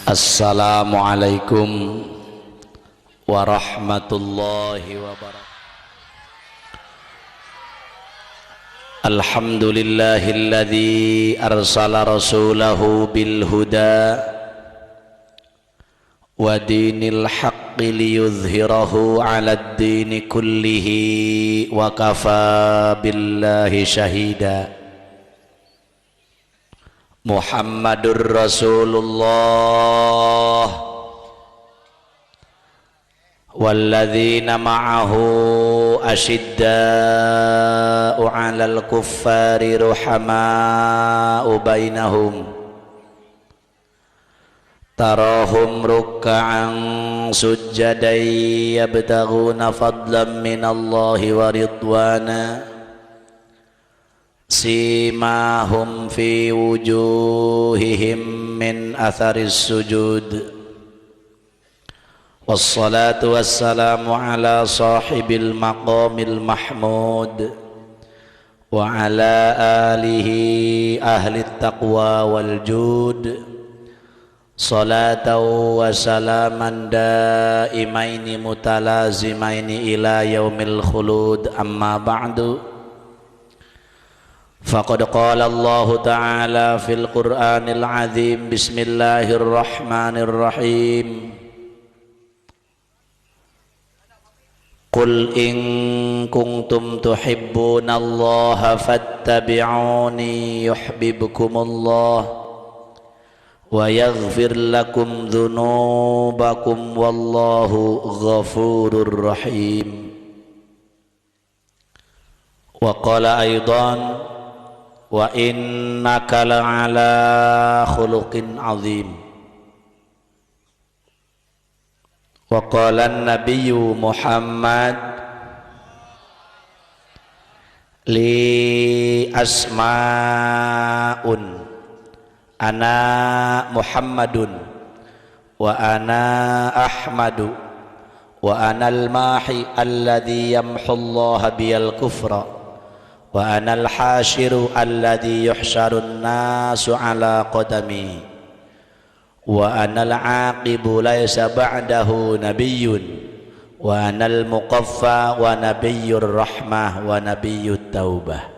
Assalamualaikum warahmatullahi wabarakatuh. Alhamdulillahilladzi arsala rasulahu bil huda wa dinil haqqi liyudhhirahu 'alad dini kullihi wa kafa billahi syahida. Muhammadur Rasulullah walladzina ma'ahu asyidda'u 'alal kuffari ruhama'u bainahum tarahum ruk'an sujjadan yabtaghuna fadlan minallahi wa ridwana simahum fi wujuhihim min atharis sujud. Wassalatu wassalamu ala sahibil maqamil mahmud wa ala alihi ahli taqwa wal jud. Salatan wa salaman daimaini mutalazimaini ila yaumil khulud. Amma ba'du. Faqad qala Allah Ta'ala fil Qur'anil Azim, bismillahirrahmanirrahim. Qul in kuntum tuhibbunallaha fattabi'uni yuhibbukumullah wa yaghfir lakum dzunubakum wallahu ghafurur rahim. Wa qala aidan wa innaka la'ala khuluqin azim. Wa qala an-nabiyyu Muhammad li asma'un ana Muhammadun wa ana Ahmadu wa ana al-mahi alladhi yamhu Allah biyal kufra wa ana al-hashiru alladhi yuhsharun nasu ala qadami wa ana al-aqibu laysa ba'dahu nabiyyun wa ana al-muqaffa wa nabiyyur rahmah wa nabiyyut taubah.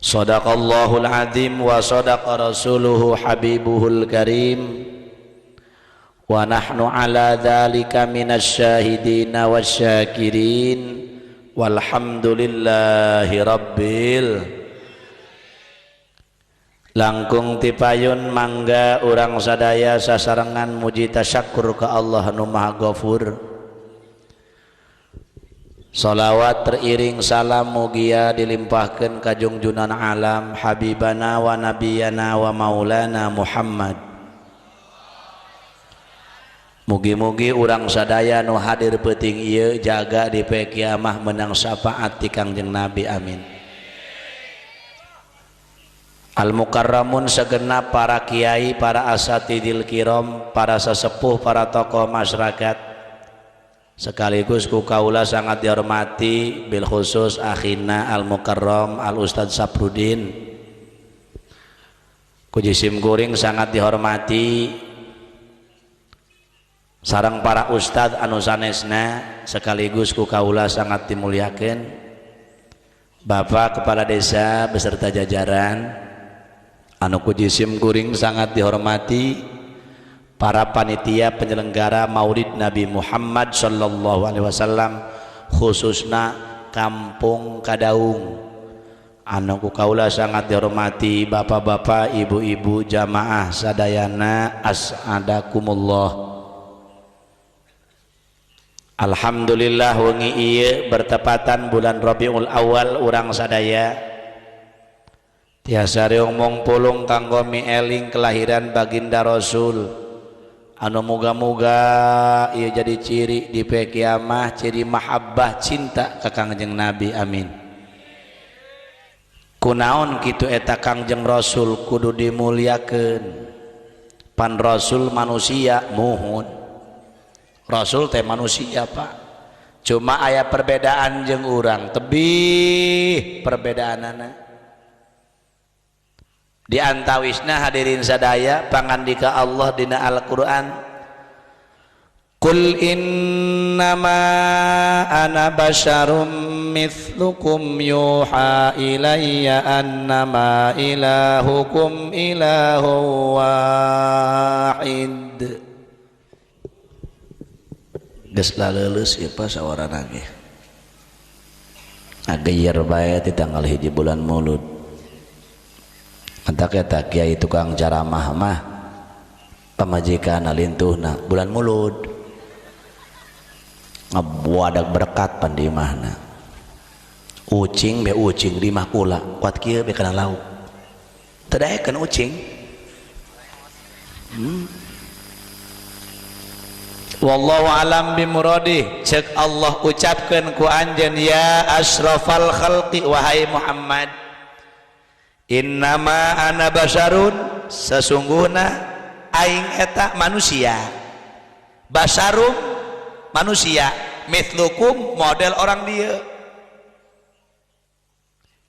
Sadaqallahul azim wa sadaqa rasuluhu habibuhul karim wa nahnu ala dhalika minasy syahidina wasyakirin walhamdulillahi rabbil. Langkung tipayun mangga urang sadaya sasarengan muji tasyakur ka Allah nu Maha Ghafur. Salawat teriring salam mugia dilimpahkeun ka jungjunan alam habibana wa nabiyana wa maulana Muhammad. Mugi-mugi urang sadaya nu hadir peuting ieu jaga di poe kiamah menang syafaat ti Kangjeng Nabi, amin. Al mukarramun segenap para kiai, para asatidil kiram, para sesepuh, para tokoh masyarakat, sekaligus ku kaula sangat dihormati bil khusus akhina al mukarram al ustadz Saprudin. Ku jisim kuring sangat dihormati sareng para ustadz anu sanesna, sekaligus ku kaula sangat dimuliakeun Bapak Kepala Desa beserta jajaran anu ku jisim kuring sangat dihormati para panitia penyelenggara Maulid Nabi Muhammad sallallahu alaihi wasallam khususna Kampung Kadaung anu ku kaula sangat dihormati bapak-bapak, ibu-ibu jamaah sadayana, as'adakumullah. Alhamdulillah wengi ieu bertepatan bulan Rabiul Awal urang sadaya tiasa riung mung pulung kanggo mieling kelahiran baginda Rasul anu muga-muga ieu jadi ciri di poe kiamah, ciri mahabbah cinta ka Kangjeng Nabi, amin. Kunaon kitu eta Kangjeng Rasul kudu dimuliakeun? Pan Rasul manusia, muhun Rasul teh manusia Pak, cuma aya perbedaan jeung urang tebih perbedaanana. Di antawisna hadirin sadaya pangandika Allah dina Al-Qur'an, Qul innama ana basyarum mithlukum yuha ilayya annama ilahukum ilahun wahid. Geus laleuleus ieu pa sawarana ge. Ngageyer bae di tanggal 1 bulan Maulud. Antak eta kiai tukang ceramah mah pamajikan lintuhna bulan Maulud. Ngabuadak berkat pan di imahna. Ucing be ucing di imah kula, kuat kieu be kana lauk. Teu daekeun ucing. Wallahu alam bimuradi. Cek Allah ucapkeun ku anjeun ya asyrafal khalqi wahai Muhammad. Innama ana basyarun, sesungguhna aing eta manusia. Basyarum manusia, mithlukum model orang dia.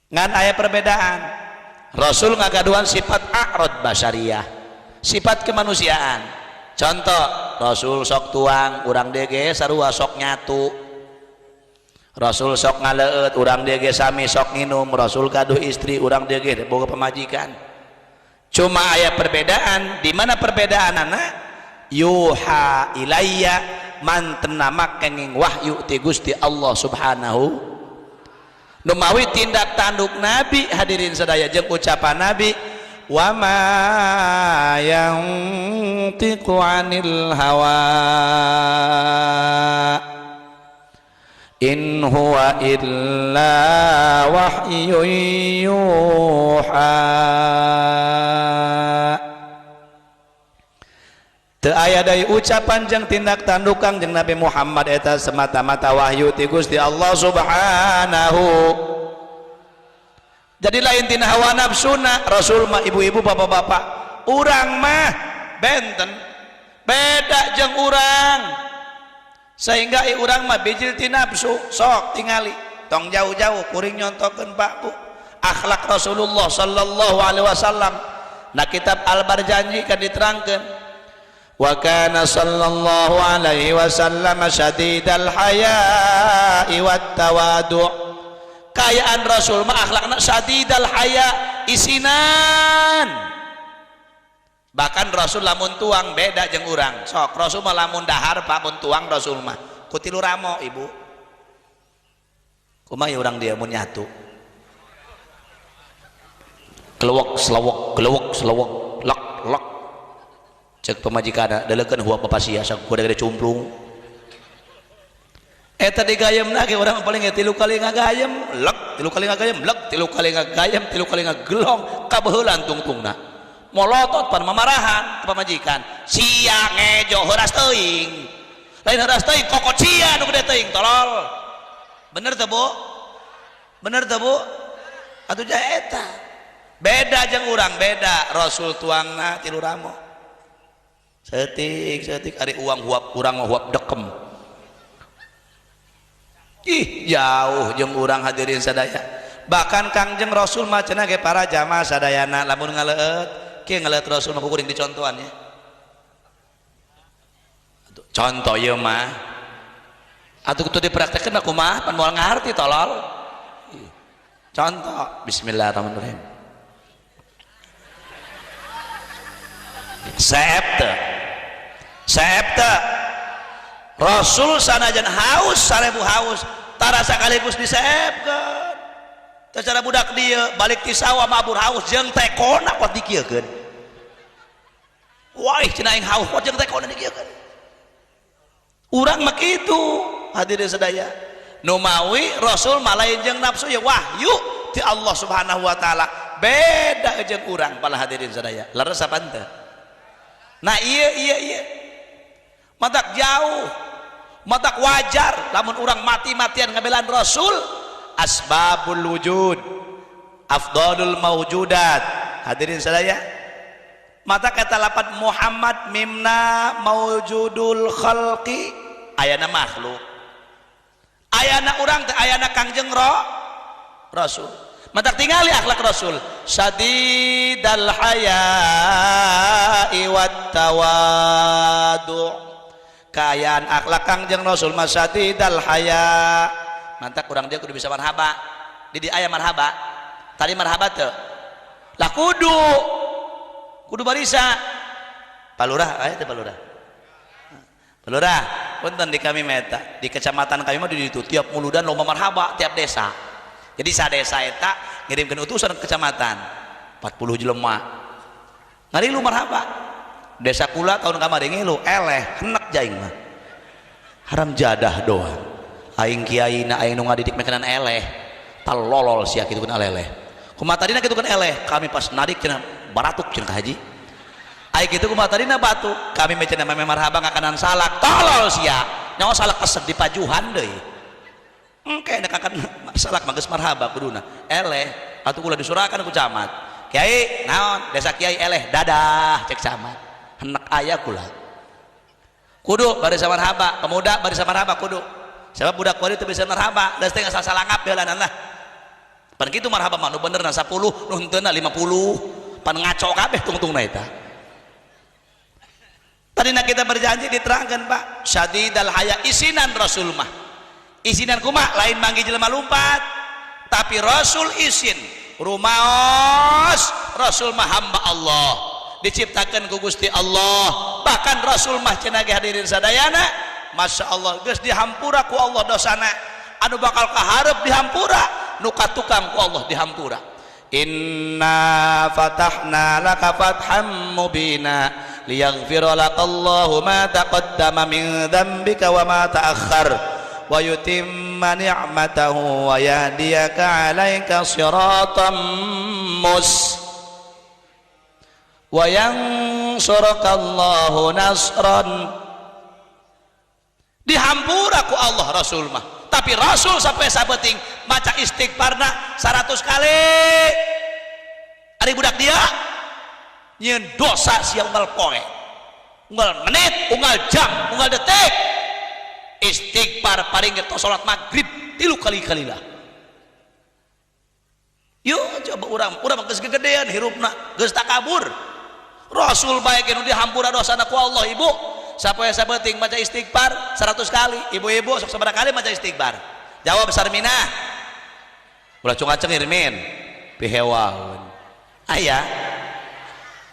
Ngan aya perbedaan. Rasul ngagaduhan sifat a'rad basyariah, sifat kemanusiaan. Contoh, Rasul sok tuang, urang dieu ge sarua sok nyatu. Rasul sok ngaleueut, urang dieu ge sami sok nginum. Rasul gaduh istri, urang dieu ge boga pamajikan. Cuma aya perbedaan. Di mana perbedaanana? Yuha ilayya, mantena kenging wahyu ti Gusti Allah Subhanahu. Numawi tindak tanduk Nabi hadirin sadaya jeung ucapan Nabi, wa ma yantiqu anil hawa in huwa illa wahyun yuha. Teu aya deui ucapan jeung tindak tanduk Kangjeng Nabi Muhammad eta semata-mata wahyu ti Gusti Allah Subhanahu. Jadi lain tina hawa nafsuna Rasul mah, ibu-ibu bapak-bapak, urang mah benten beda jeung urang, sehingga urang mah bijil ti nafsu. Sok tingali tong jauh-jauh kuring nyontokeun Pak Bu akhlak Rasulullah sallallahu alaihi wasallam. Nah kitab Al-Barjanji kan diterangkeun, wa kana sallallahu alaihi wasallam syadidal haya'i wat tawadu'. Kayaan Rasul mah akhlakna syadidal haya, isinan. Bahkan Rasul lamun tuang beda jeung urang. Sok Rasul mah lamun dahar Pak, mun tuang Rasul mah ku tilu ramo ibu. Kumaha ya urang dia mun nyatu? Kelewek selewek, kelewek selewek, lek lek. Cek pamajikanna deleukeun huap bapak sia sok gede-gede cumplung. Eta digayemna ge urang paling ge 3 kali ngagayem, lek, 3 kali ngagayem, lek, 3 kali ngagayem, 3 kali ngagelong, kabeuheulan tungtungna. Molotot pan mamarahan ka pamajikan. Sia ngejo heuras teuing. Lain heuras teuing, kokot sia nu gede teuing, tolol. Bener teu, Bu? Bener teu, Bu? Atuh ja eta. Beda jeung urang, beda. Rasul tuangna 3 ramo. Setik, setik ari uang huap urang mah huap dekem. Ih, jauh jeung urang hadirin sadaya. Bahkan Kangjeng Rasul mah cenah ge para jamaah sadayana lamun ngaleueut, kieu ngaleueut Rasul mah kuring dicontohan ya. Contoh ieu mah. Atuh kudu dipraktekkeun mah kumaha pan moal ngarti tolol. Contoh, bismillahirrahmanirrahim. Seep teu? Seep teu? Rasul sanajan haus 1000 haus tara sakaligus diseepkeun. Teu cara budak dieu balik ti sawah mabur haus jeung tekona kuat dikieukeun. Wah cenah aing haus kuat jeung tekona dikieukeun. Urang mah kitu hadirin sadaya. Nu mawi Rasul mah lain jeung nafsu ya wahyu ti Allah Subhanahu wa taala. Beda jeung urang pala hadirin sadaya. Leres apa henteu? Nah iya iya iya. Matak jauh, matak wajar lamun urang mati-matian ngabelaan Rasul. Asbabul wujud, afdalul mawjudat. Hadirin sadaya, mata kata lapat Muhammad mimna maujudul khalqi, ayana makhluk, ayana urang teh ayana Kangjeng Rasul. Matak tingali akhlak Rasul sadidal haya'i wat tawadu. Kaayaan akhlak Kangjeng Rasul mah sadidal haya. Mantak kurang dia kudu bisa marhaba. Di di aya marhaba. Tadi marhaba teu? Lah kudu. Kudu barisa. Palurah aya teh palurah. Palurah, punten di kami meta, di kecamatan kami mah di ditu tiap muludan lomba marhaba tiap desa. Jadi sadesa eta ngirimkeun utusan ke kecamatan 40 jelema. Ngarilu marhaba. Desa kula tahun kamari ngilu eleh henek jaing mah. Haram jadah doang. Aing kiai na aing nu ngadidik makanan eleh. Talolol sia kitu kan aleleh. Kumaha tadina kitu kan eleh, kami pas narik cenah baratuk cenah ka haji. Aing kitu kumaha tadina batu, kami meh cenah meh marhaba ngakanan salak, tolol sia. Nyawa salak kesed di pajuhan deui. Engke nek akan salak mah geus marhaba kuduna. Eleh atuh kula disurakan ku camat. Kiai naon desa kiai eleh dadah cek camat. Henek aya kula. Kudu bari marhaba, pemuda bari marhaba kudu. Sebab budak kuari teu bisa marhaba, geus teh asal salangap beulan lah. Pan kitu marhaba mah nu bener na 10, nu henteu na 50. Pan ngaco kabeh tungtungna eta. Tadina kita berjanji diterangkan Pak, syadidal haya isinan Rasul mah. Isinan kumaha lain manggih jelema lumpat, tapi Rasul isin rumaos Rasul mah hamba Allah diciptakan ku Gusti Allah. Bahkan Rasul mah cenah ge hadirin sadayana, Masya Allah geus dihampura ku Allah dosana, anu bakal kaharep dihampura, nu katukang ku Allah dihampura. Inna fatahna laka fatham mubina liyaghfira lakallahu ma taqaddama min dzambika wa ma ta'akhkhar wa yutimma ni'matahu wa yahdiyaka 'alaika siratan mus wa yansurakallahu nasran. Dihampura ku Allah Rasul mah, tapi Rasul sampai sabeting maca istighfarna 100 kali. Ari budak dia nyieun dosa sia unggal poe, unggal menit, unggal jam, unggal detik istighfar paling ge salat maghrib 3 kali-kali lah. Yuk coba urang mah geus gegedean hirupna geus takabur. Rasul bae ge nu dihampura dosana ku Allah. Ibu sapoe sabeting maca istighfar 100 kali. Ibu-ibu sok sabaraha kali maca istighfar? Jawab Sarminah. Ulah cungacengir min pihewaeun. Aya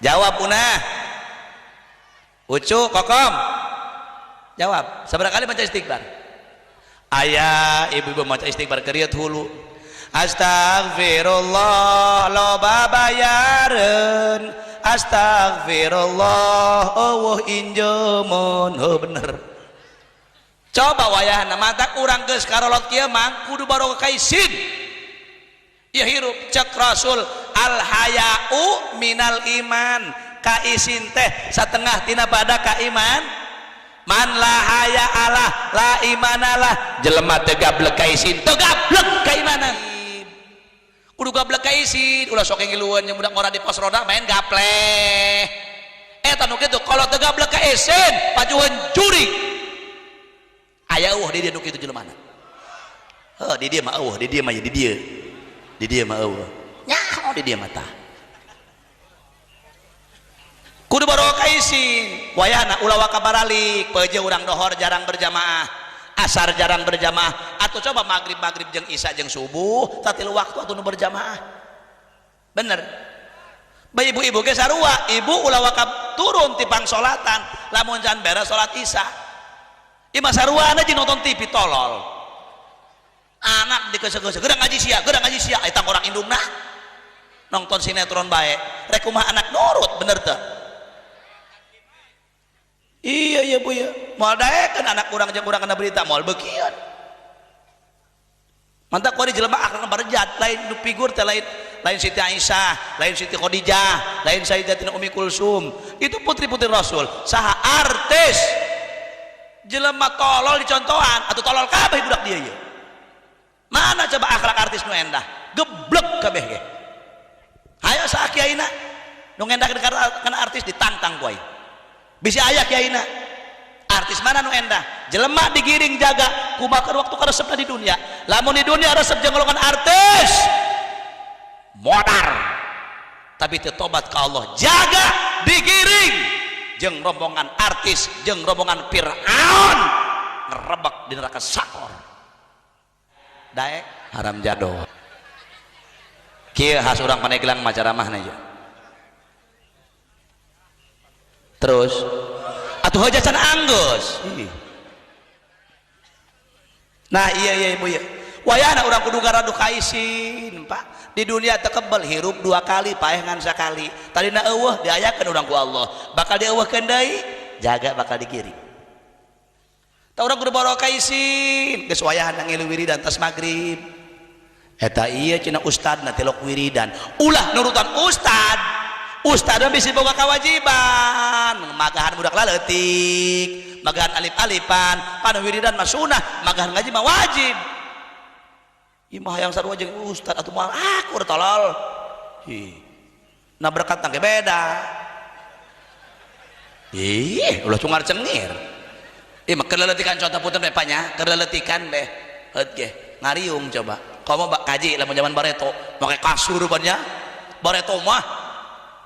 jawab Unah. Ucu Kokom jawab sabaraha kali maca istighfar? Aya ibu-ibu maca istighfar keriut hulu. Astagfirullah loba bayareun, astagfirullah eueuh injemun. Heuh bener. Coba wayahna mata urang geus karolot kieu mang kudu barokah kaisin. Ieu hirup cek Rasul al haya'u minal iman. Kaisin teh satengah tina pada kaiman. Man la haya Allah la imanalah. Jelema teu gablek kaisin teu gablek kaimanan. Kudu gablek kaisin, ulah sok ngilueun jeung budak ngora di pos roda main gapleh. Eta nu kitu kalau teu gablek kaisin pajuheun jurig. Aya eueuh di dieu nu kitu jelemana. Heuh di dieu mah eueuh, di dieu mah di dieu. Di dieu mah eueuh. Nyaho di dieu mah tah. Kudu barokah isin. Wayahna ulah waka baralik, peje urang dohor jarang berjamaah, asar jarang berjamaah, atau coba maghrib jeung isya jeung subuh tatilu waktu atuh nu berjamaah. Bener. Bae ibu-ibu ge sarua, ibu ulah waka turun ti pangsolatan lamun can beres salat isya. Ieu mah saruana jeung nonton TV tolol. Anak dikeuseuh-keuseuh, geura ngaji sia, geura ngaji sia, eta orang indungna nonton sinetron bae. Rek kumaha anak nurut, bener teu? Iya iya bu ya, moal daekeun anak urang jeung urang kana berita moal beukieun. Mantap kuari jelema akhlakna barejat, lain nu figur teh lain, lain Siti Aisyah, lain Siti Khadijah, lain Sayyidatina Umi Kulsum. Itu putri-putri Rasul. Saha artis jelema tolol dicontohan atau tolol kabeh budak dia ieu. Mana coba akhlak artis nu endah? Geblek kabeh ge. Hayo saha kiaina nu ngendah kana artis ditantang ku aing. Bisi aya kiaina. Artis mana nu endah? Jelema digiring jaga kumaha waktu karesepna di dunia. Lamun di dunia resep jeung golongan artis. Modar tapi teu tobat ka Allah, jaga digiring jeung rombongan artis, jeung rombongan Fir'aun ngerebek di neraka sakor. Daek haram jado. Kieu khas urang Pandeglang mah ceramahna ieu. Terus atuh aja can anggeus. Nah iya iya ibu ya. Wayahna urang kudu garadu kaisin, Pak. Di dunia tekebel hirup dua kali, paeh ngan sakali. Tadina eueuh diayakeun urang ku Allah. Bakal dieuweuhkeun deui, jaga bakal dikirim. Tah urang kudu barokah isin, geus wayahna ngilu wiridan tas magrib. Eta ieu cenah ustadna tilok wiridan. Ulah nurutan ustad. Ustad mah bisi boga kewajiban, magahan budak laletik, magahan alif-alifan, pan wiridan mah sunah, magahan ngaji mah wajib. Ieu mah hayang sarua jeung ustad atuh moal akur tolol. Hi. Nah berkat tangke beda. Ih, ulah cungar cengir. Ih, mah keleletikan contoh punten we nya, keleletikan beh. Heut ge, ngariung coba. Komo bak kaji lamun zaman bareto, make kasur pan nya. Bareto mah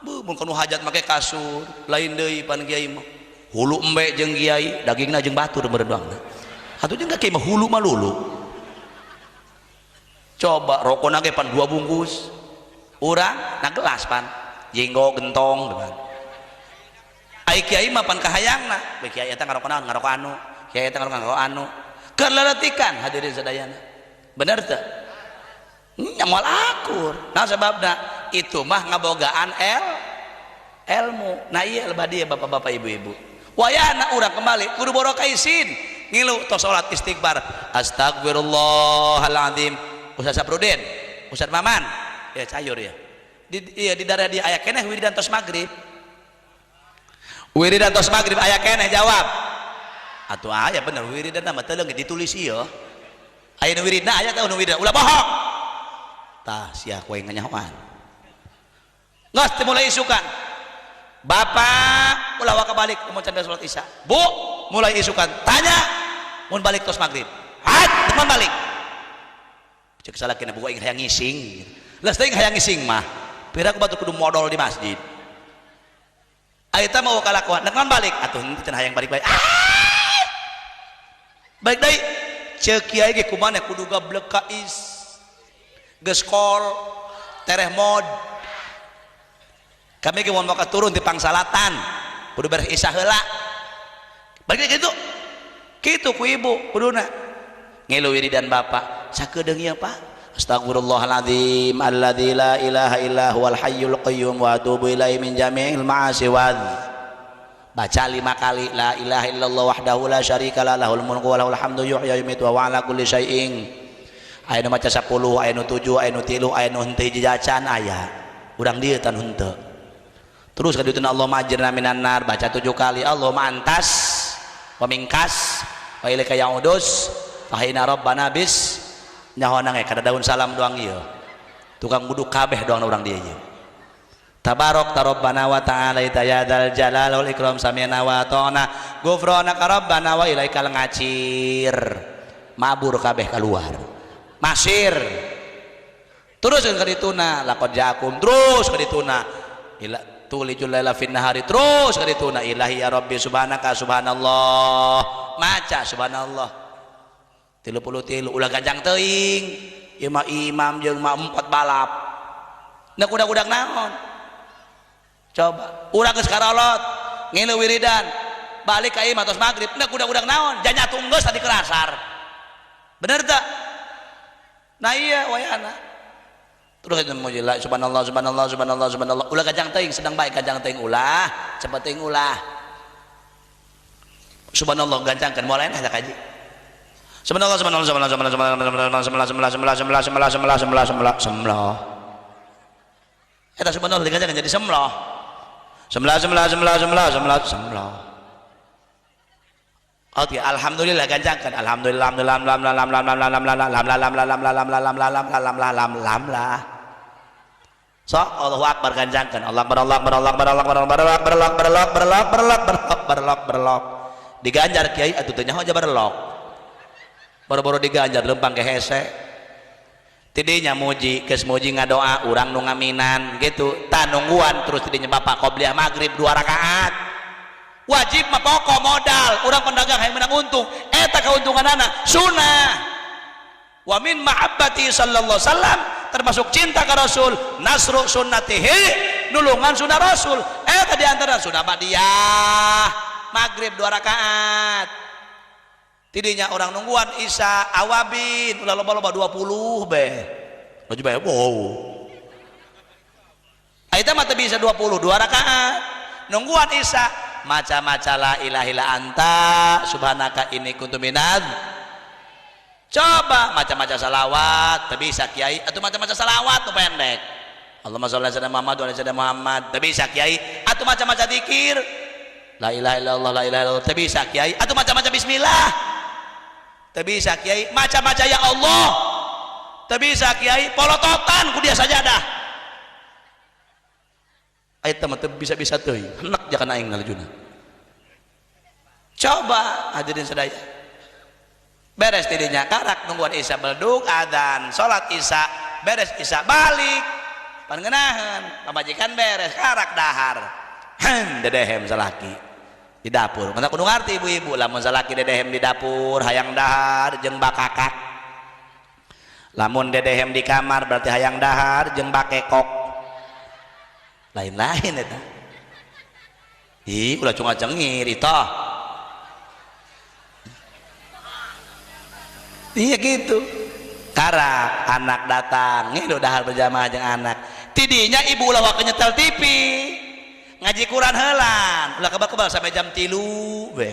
beuh mun kanu hajat make kasur, lain deui pan kiai mah. Hulu embe jeung kiai, dagingna jeung batur meureun doangna. Atuh jeung ka kiai mah hulu mah lulu. Coba rokona ge pan 2 bungkus. Urang na gelas pan. Jenggo gentong depan. Ai kiai mah pan kahayangna, we kiai eta ngarokok naon, ngarokok anu, kiai eta ngarokok anu. Keleletikan hadirin sadayana. Bener teu? Nya moal akur. Nah sebabna itu mah ngabogaan ilmu. Nah iya lebah dia bapak-bapak ibu-ibu. Wayahna urang kembali kudu borokah isin. Ngilu tos salat istighfar. Astagfirullahaladzim. Ustaz Saprudin, Ustaz Maman, ya cayur ya. Di, iya di daerah dia aya keneh wiridan tos magrib. Wiridan tos magrib aya keneh jawab. Atuh aya bener wiridan mah teu leungit ditulis ieu. Aya nu wiridna aya teh nu wiridan ulah bohong. Tah sia kowe nganyahoan. Geus mulai isukan. Bapak ulah waka balik mun can salat Isya. Bu, mulai isukan tanya mun balik tos magrib. Hat, teman balik. Cek salah kena buka hayang ngising. Lah teuing hayang ngising mah. Pira ku batur kudu modal di masjid. Aita mau kalakuan, nek balik atuh henteu cenah hayang balik bae. Ah! Balik deui. Ceuk kiai ge kumaha kudu gablek ka is. Geus kol, tereh mod. Kami ge mun maka turun di Pangsalatan, kudu beres isya heula. Balik deui kitu. Kitu ku ibu kuduna. Ngilu wiridan bapak sakedeung ieu Pak. Astagfirullahaladzim alladzi la ilaha illa huwal hayyul qayyum wa atubu ilaihi min jami'il ma'asi wad. Baca 5 kali la ilaha illallah wahdahu la syarika lah lahul mulku wa lahul hamdu yuhyi wa yumiitu wa huwa ala kulli syai'in. Aya nu maca 10, aya nu 7, aya nu 3, aya nu henteu jajan aya. Urang dieu tan henteu. Terus ka dituna Allah majirna minan nar baca 7 kali Allahumma antas wa minkas wa ilaika ya'udus fahina rabbana bis nyaho nang kada daun salam doang ieu. Tukang wudu kabeh doang urang dieu ieu. Tabarok rabbana wa ta'ala ya dzal jalal wal ikram sami'na wa ata'na ghufranaka rabbana wa ilaikal ngacir. Mabur kabeh keluar. Masir. Terus ka dituna laqad ja'akum terus ka dituna ila tulijul laila fin nahari terus ka dituna ilahi ya rabbi subhanaka subhanallah. Maca subhanallah. 33 ulah ganjang teuing ieu mah imam jeung mah 4 balap. Nah kudak-kudak naon? Coba urang geus karolot ngilu wiridan balik ka imah tos magrib nah kudak-kudak naon? Janya tunggeus tadi kerasar. Bener tak? Nah iya wayahna. Terus itu mau jelas subhanallah subhanallah subhanallah subhanallah ulah ganjang teuing sedang baik ganjang teuing ulah cepet teuing ulah. Subhanallah gancangkeun moal enak kaji. Subhanallah subhanallah subhanallah subhanallah subhanallah subhanallah subhanallah subhanallah subhanallah subhanallah subhanallah subhanallah semloh. Eta subhanallah diganjang jadi semloh. Semlah semlah semlah semlah semlah semloh. Oke, alhamdulillah gancangkan. Alhamdulillah alhamdulillah lam lam lam lam lam lam lam lam lam lam lam lam lam lam lam lam lam lam lam. So, Allahu akbar gancangkan. Allah akbar Allah akbar Allah akbar Allah akbar berlok berlok berlok berlok berlok berlok berlok berlok. Diganjar kiai atuh teu nyaho aja berlok. Boro-boro diganjar lempang ke hese. Tidinya muji, geus muji ngadoa urang nu ngaminan gitu. Tah nungguan terus tidinya bapak qobliyah maghrib 2 rakaat. Wajib mah pokok modal, urang pedagang hayang menang untung, eta keuntunganana sunnah. Wa min mahabbati sallallahu alaihi wasallam, termasuk cinta ka Rasul, nasru sunnatihi, nulungan sunnah Rasul. Eta di antara sunnah ba'diyah maghrib 2 rakaat. Tidinya orang nungguan isya awabin ulah loba-loba 20 be. Laju bae wow. Eta mah teu bisa 20, 2 rakaat. Nungguan isya maca-maca la ilaha illa anta subhanaka inni kuntu minadz. Coba maca-maca salawat teu bisa kiai, atuh maca-maca salawat nu pendek. Allahumma sholli ala sayyidina Muhammad wa ala sayyidina Muhammad teu bisa kiai, atuh maca-maca zikir la ilaha illallah la ilaha illallah teu bisa kiai, atuh maca-maca bismillah teu bisa kiai, maca-maca ya Allah teu bisa kiai, polototan ku dia sajadah. Eta mah teu bisa-bisa teuing, henek jakan aing ngalajuna. Coba hadirin sadaya. Beres tidinya karak nungguan isya beldug adzan, salat isya, beres isya balik. Pangenahan, pamajikan beres karak dahar. Hem dedehem salaki di dapur. Mana kudu ngarti ibu-ibu lamun salaki dedehem di dapur hayang dahar jeung bakakak. Lamun dedehem di kamar berarti hayang dahar jeung bakekok. Lain-lain eta. Ih, ulah cunga cengir itu. Iya gitu. Karak anak datang, ngilu dahar berjamaah jeung anak. Tidinya ibu ulah waka nyetel TV. Ngaji Quran heulan, ulah kebal-kebal sampai jam 3 be.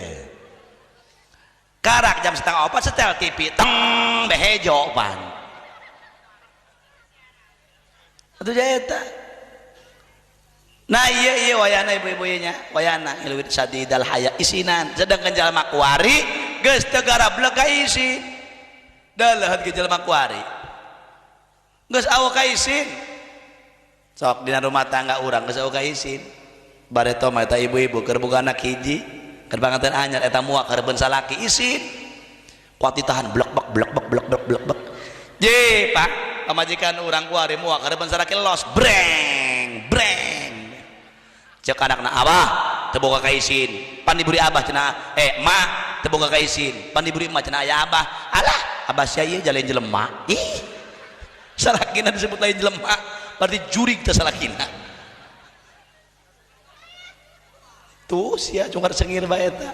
Karak jam 3:30 setel TV, teng behejo pan. Atuh eta. Nah iya iya wayana ibu-ibu nya, wayana ngiluwit sadidal haya isinan, sedangkan jalma kuari geus teu garablek ka isin. Dalehat ge jalma kuari. Geus awo ka isin. Sok dina rumah tangga urang geus awo ka isin. Bareto mah eta ibu-ibu keur boga anak hiji, keur panganten anyar eta muak hareupeun salaki isin. Kuat ditahan blek bek blek bek blek bek blek bek. Je, Pak, pamajikan urang kuari muak hareupeun salaki los breng breng. Cek anakna abah teu boga ka isin, pan diburi abah cenah, mak teu boga ka isin, pan diburi emak cenah aya abah. Alah, abah sia ieu jalain jelema. Ih. Salakina disebut lain jelema, berarti jurig teh salakina. Tuh sia cungar cengir bae eta.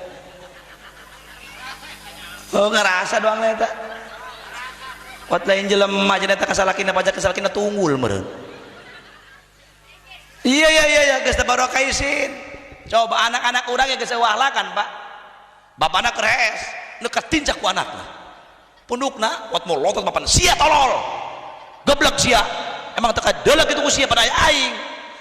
Oh ngerasa doang eta. Wat lain jelema cenah eta ka salakina pajak ka salakina tunggul meureun. Iya iya iya iya geus teu barokah isin. Coba anak-anak urang ge geus euahlakan, Pak. Bapana keres, nu katincak ku anakna. Pundukna wat molotot bapana sia tolol. Geblek sia. Emang teu kadeuleuh kitu ku sia pada aing.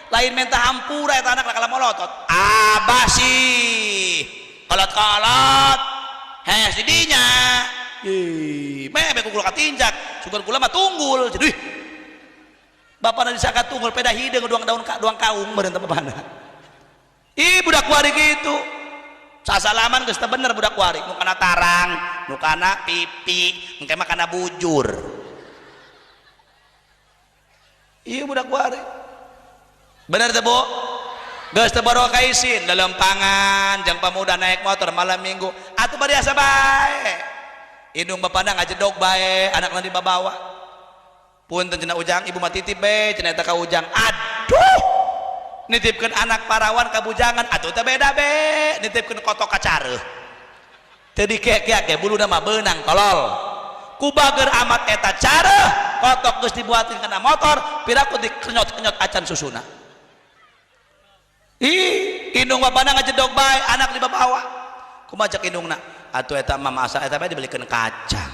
Lain minta hampura eta anak kalah molotot. Abah sih. Kolot-kolot. Hes di dinya. Ih, meh ku kula katincak, sugan kula mah tunggul. Jadi bapana disangka tunggul peda hideung duang daun duang kaung meureun teh bapana. Ih budak kuari kitu. Sasalaman geus teu bener budak kuari, nu kana tarang, nu kana pipi, engke mah kana bujur. Ih budak kuari. Bener teu, Bu? Geus teu barokah isin lelempangan jeung pemuda naik motor malam minggu atuh bariasa bae. Indung bapana ngajedog bae, anakna dibabawa. Punten cenah ujang ibu mah titip be cenah eta ka ujang. Aduh, nitipkeun anak parawan ka bujangan atuh teh beda be, nitipkeun kotok ka careuh teu dikekeak ge buluna mah beunang tolol. Ku bager amat eta careuh kotok geus dibuatkeun kana motor piraku dikenyot-kenyot acan susuna. Ih, indung bapana ngajedog bae anak dibabawa. Kumaha cek indungna? Atuh eta mah masa eta bae dibelikeun kacang.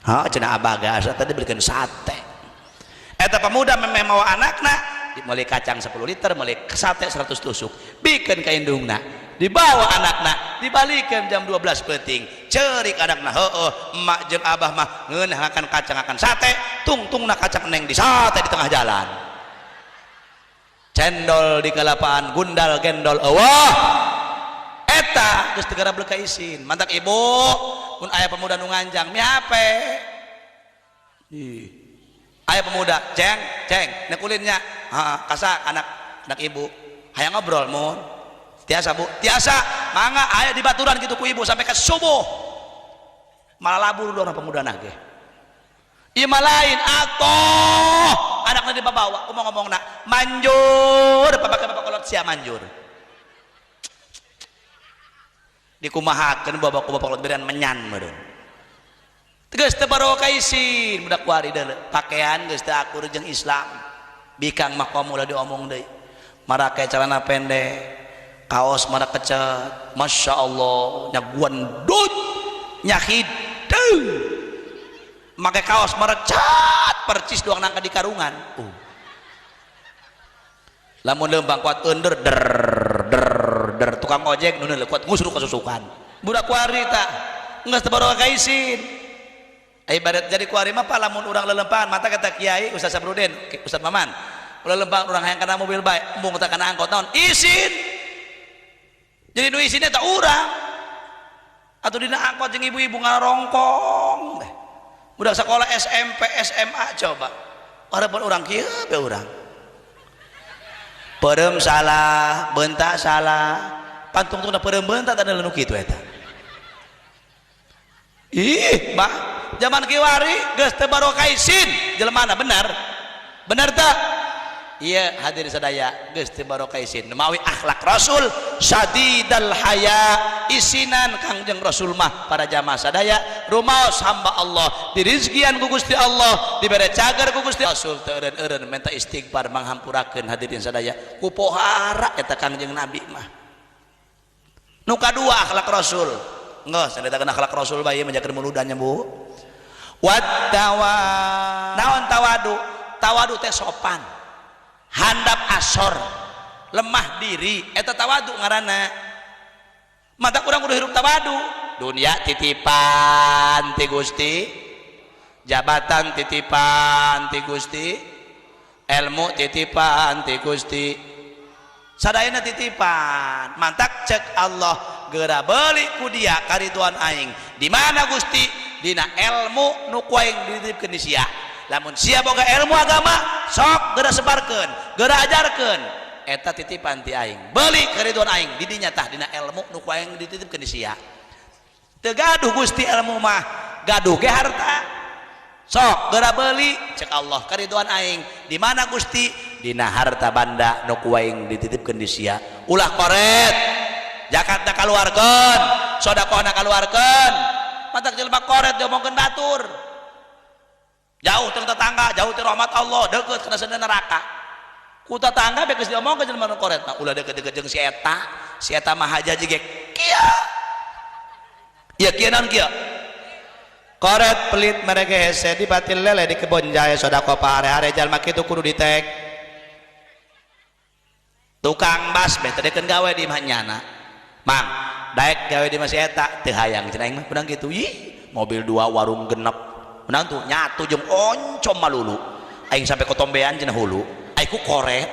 Ha cenah abah ge asa tadi dibelikeun sate. Eta pemuda memeh mawa anakna meuli kacang 10 liter, meuli sate 100 tusuk, bikeun ka indungna, dibawa anakna, dibalikeun jam 12 peuting, ceurik anakna, heueuh emak jeung abah mah ngeunah ngakan kacang ngakan sate, tungtungna kacang neng di sate di tengah jalan. Cendol di kelapaan, gundal gendol eueuh. Eta geus teu garablek ka isin. Mantak ibu mun aya pemuda nu nganjang mi hape. Ih. Ayo pemuda, ceng ceng nekulinnya, ha, kasak anak anak ibu hayang ngobrol mun tiasa bu, tiasa mangga aya di baturan gitu ku ibu sampai ke subuh, malah labur orang pemuda nage. Ieu mah lain atuh, anakna dibawa, kumaha ngomongna, manjur bapak bapak kolot sia manjur dikumahakeun bapak ku bapak kolot berian menyan meureun. Geus teu barokah isin budak kuari deuleu, pakaian geus teu akur jeung Islam, bikang mah komo ulah diomong deui, marake celana pendek, kaos mara kecet, masya Allah nyaguan dut nyahideung, make kaos merecat percis doang nangka di karungan. Lamun leumpang kuat ender der der der tukang ojek nu kuat ngusruk kasusukan budak kuari tak geus teu barokah isin. Ibarat jadi kuari mah lamun urang lelempangan mata kata kiai Ustaz Sabrudin, Ustaz Maman, ulah lempang urang hayang kana mobil bae, embung teh kana angkot naon isin. Jadi nu isinnya tak urang atau dina angkot jeung ibu-ibu ngarongkong budak sekolah SMP SMA coba walaupun urang kieu be urang peureum salah bentak salah pantungtungna peureum bentak tanda nu kitu eta. Ih bah zaman kiwari geus teu barokah isin jelema benar benar tak? Iya hadir sadaya geus teu barokah isin mawi akhlak Rasul syadidal haya isinan Kangjeng Rasul mah. Para jamaah sadaya rumaos hamba Allah dirizkian ku Gusti Allah, dibere cagar ku Gusti Rasul teu eureun-eureun minta istighfar manghampurakeun. Hadirin sadaya, ku pohara eta Kangjeng Nabi mah. Nu kadua akhlak Rasul geus nyaritakeun akhlak Rasul bae menjakeun muludannya bu. Wattawa naon tawadu? Tawadu teh sopan, handap asor, lemah diri, eta tawadu ngaranna. Mata kurang kudu hirup tawadu. Dunia titipan ti Gusti, jabatan titipan ti Gusti, ilmu titipan ti Gusti, sadayana titipan. Mantak cek Allah geura beli ku dia kariduan aing. Di mana Gusti? Dina ilmu nu ku aing dititipkeun di sia. Lamun sia boga ilmu agama sok geura sebarkeun, geura ajarkeun, eta titipan ti aing, beli kariduan aing di dinya tah dina ilmu nu ku aing dititipkeun di sia. Teu gaduh Gusti ilmu mah, gaduh ge harta, sok geura beli cek Allah kariduan aing. Di mana Gusti? Dina harta banda nu ku aing dititipkeun di sia. Ulah koret, zakatna kaluarkeun, sedekahna kaluarkeun. Matak jelema koret diomongkeun batur, jauh teng tetangga, jauh ti rahmat Allah, deukeut kana sendana neraka ku tetangga. Beres diomongkeun jelema nu koret mah, ulah deukeut-deukeut jeung si eta, si eta mah hajaji ge kieu ieu kieu naon kieu koret pelit mereka hese di batil lele di kebon jaya sodako pahare-hare. Jalma kitu kudu ditek tukang bas beh tadi kan gawe di imah nyana mang daek gawe di masih eta teu hayang cenah aing mah kurang kitu. Ih mobil dua warung genep menang tuh nyatu jeung oncom malulu aing sampai kotombean cenah hulu aing ku koret.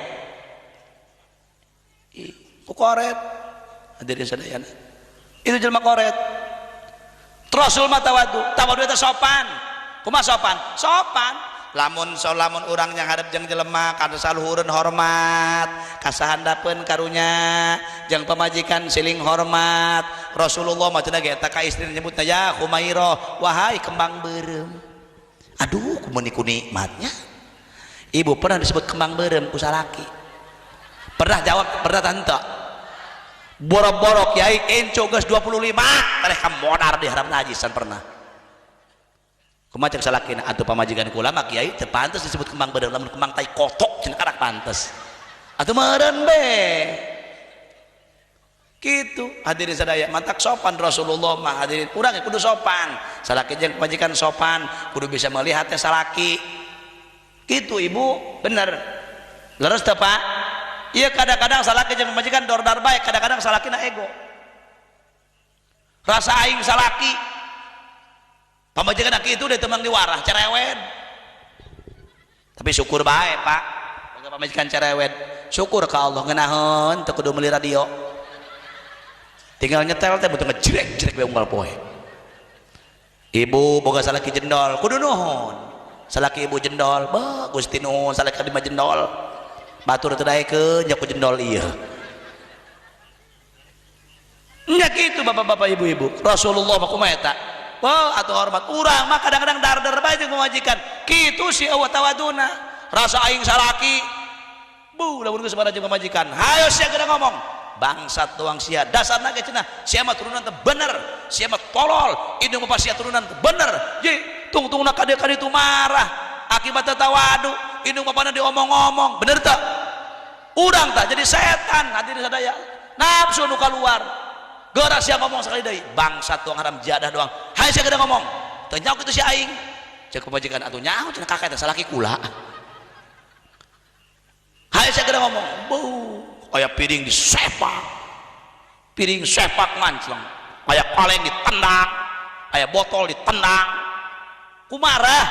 Ih ku koret hadirin sadayana, itu jelema koret. Rasul mah tawadu. Tawadu eta sopan. Kumaha sopan? Sopan lamun so lamun urang yang hadap jeung jelema kana saluhureun hormat, kasahandapeun karunya, jeung pamajikan siling hormat. Rasulullah mah cenah ge eta ka istri nyebutna ya Humairah, wahai kembang beureum. Aduh kumeuni ku nikmatnya. Ibu pernah disebut kembang beureum ku salaki? Pernah jawab pernah tante? Boro-boro kiai enco geus 25 tareh ka modar di haram najisan pernah. Kumaha cek salakina? Atuh pamajikan kula mah kiai teu pantes disebut kembang beureum, lamun kembang tai kotok cenah karak pantes. Atuh meureun be. Kitu hadirin sadaya, mantak sopan Rasulullah mah hadirin. Urang ge kudu sopan. Salaki jeung pamajikan sopan, kudu bisa melihatnya salaki. Kitu ibu, bener. Leres teu Pak? Iya kadang-kadang salaki jeung pamajikan dordar bae, kadang-kadang salakina ego. Rasa aing salaki. Pamajikan aki itu udah temang diwarah cerewet. Tapi syukur bae Pak. Boga pamajikan cerewet. Syukur ka Allah ngeunaheun teu kudu meuli radio. Tinggal nyetel teh butuh ngejrek-jrek we unggal poe. Ibu boga salaki jendol, kudu nuhun. Salaki ibu jendol, bah Gusti nuhun salaki abdi mah jendol. Batur teu daekeun nya ku jendol ieu. Nya kitu bapak-bapak ibu-ibu. Rasulullah mah kumaha eta? Wah, atuh hormat urang mah kadang-kadang darder bae jeung pamajikan. Kitu si eueuh tawaduna. Rasa aing salaki. Bu, lamun geus mana jeung pamajikan. Hayo sia geura ngomong. Bangsat doang sia. Dasarna ge cenah, sia mah turunan teu bener, sia mah tolol, indung bapa sia turunan teu bener. Ye, tungtungna ka dieu ka ditu marah. Akibat tawadu, indung bapana diomong-omong. Bener teu? Urang tah jadi setan hadirin sadaya. Nafsu nu kaluar. Geura sia ngomong sekali deui, bangsat doang haram jadah doang. Hayo sia geura ngomong. Teu nyaho kitu si aing. Cek pamajikan atuh nyaho cenah kakek teh salaki kula. Hayo sia geura ngomong. Beuh, aya piring disepak. Piring sepak mancleng. Aya kaleng ditendang, aya botol ditendang. Ku marah,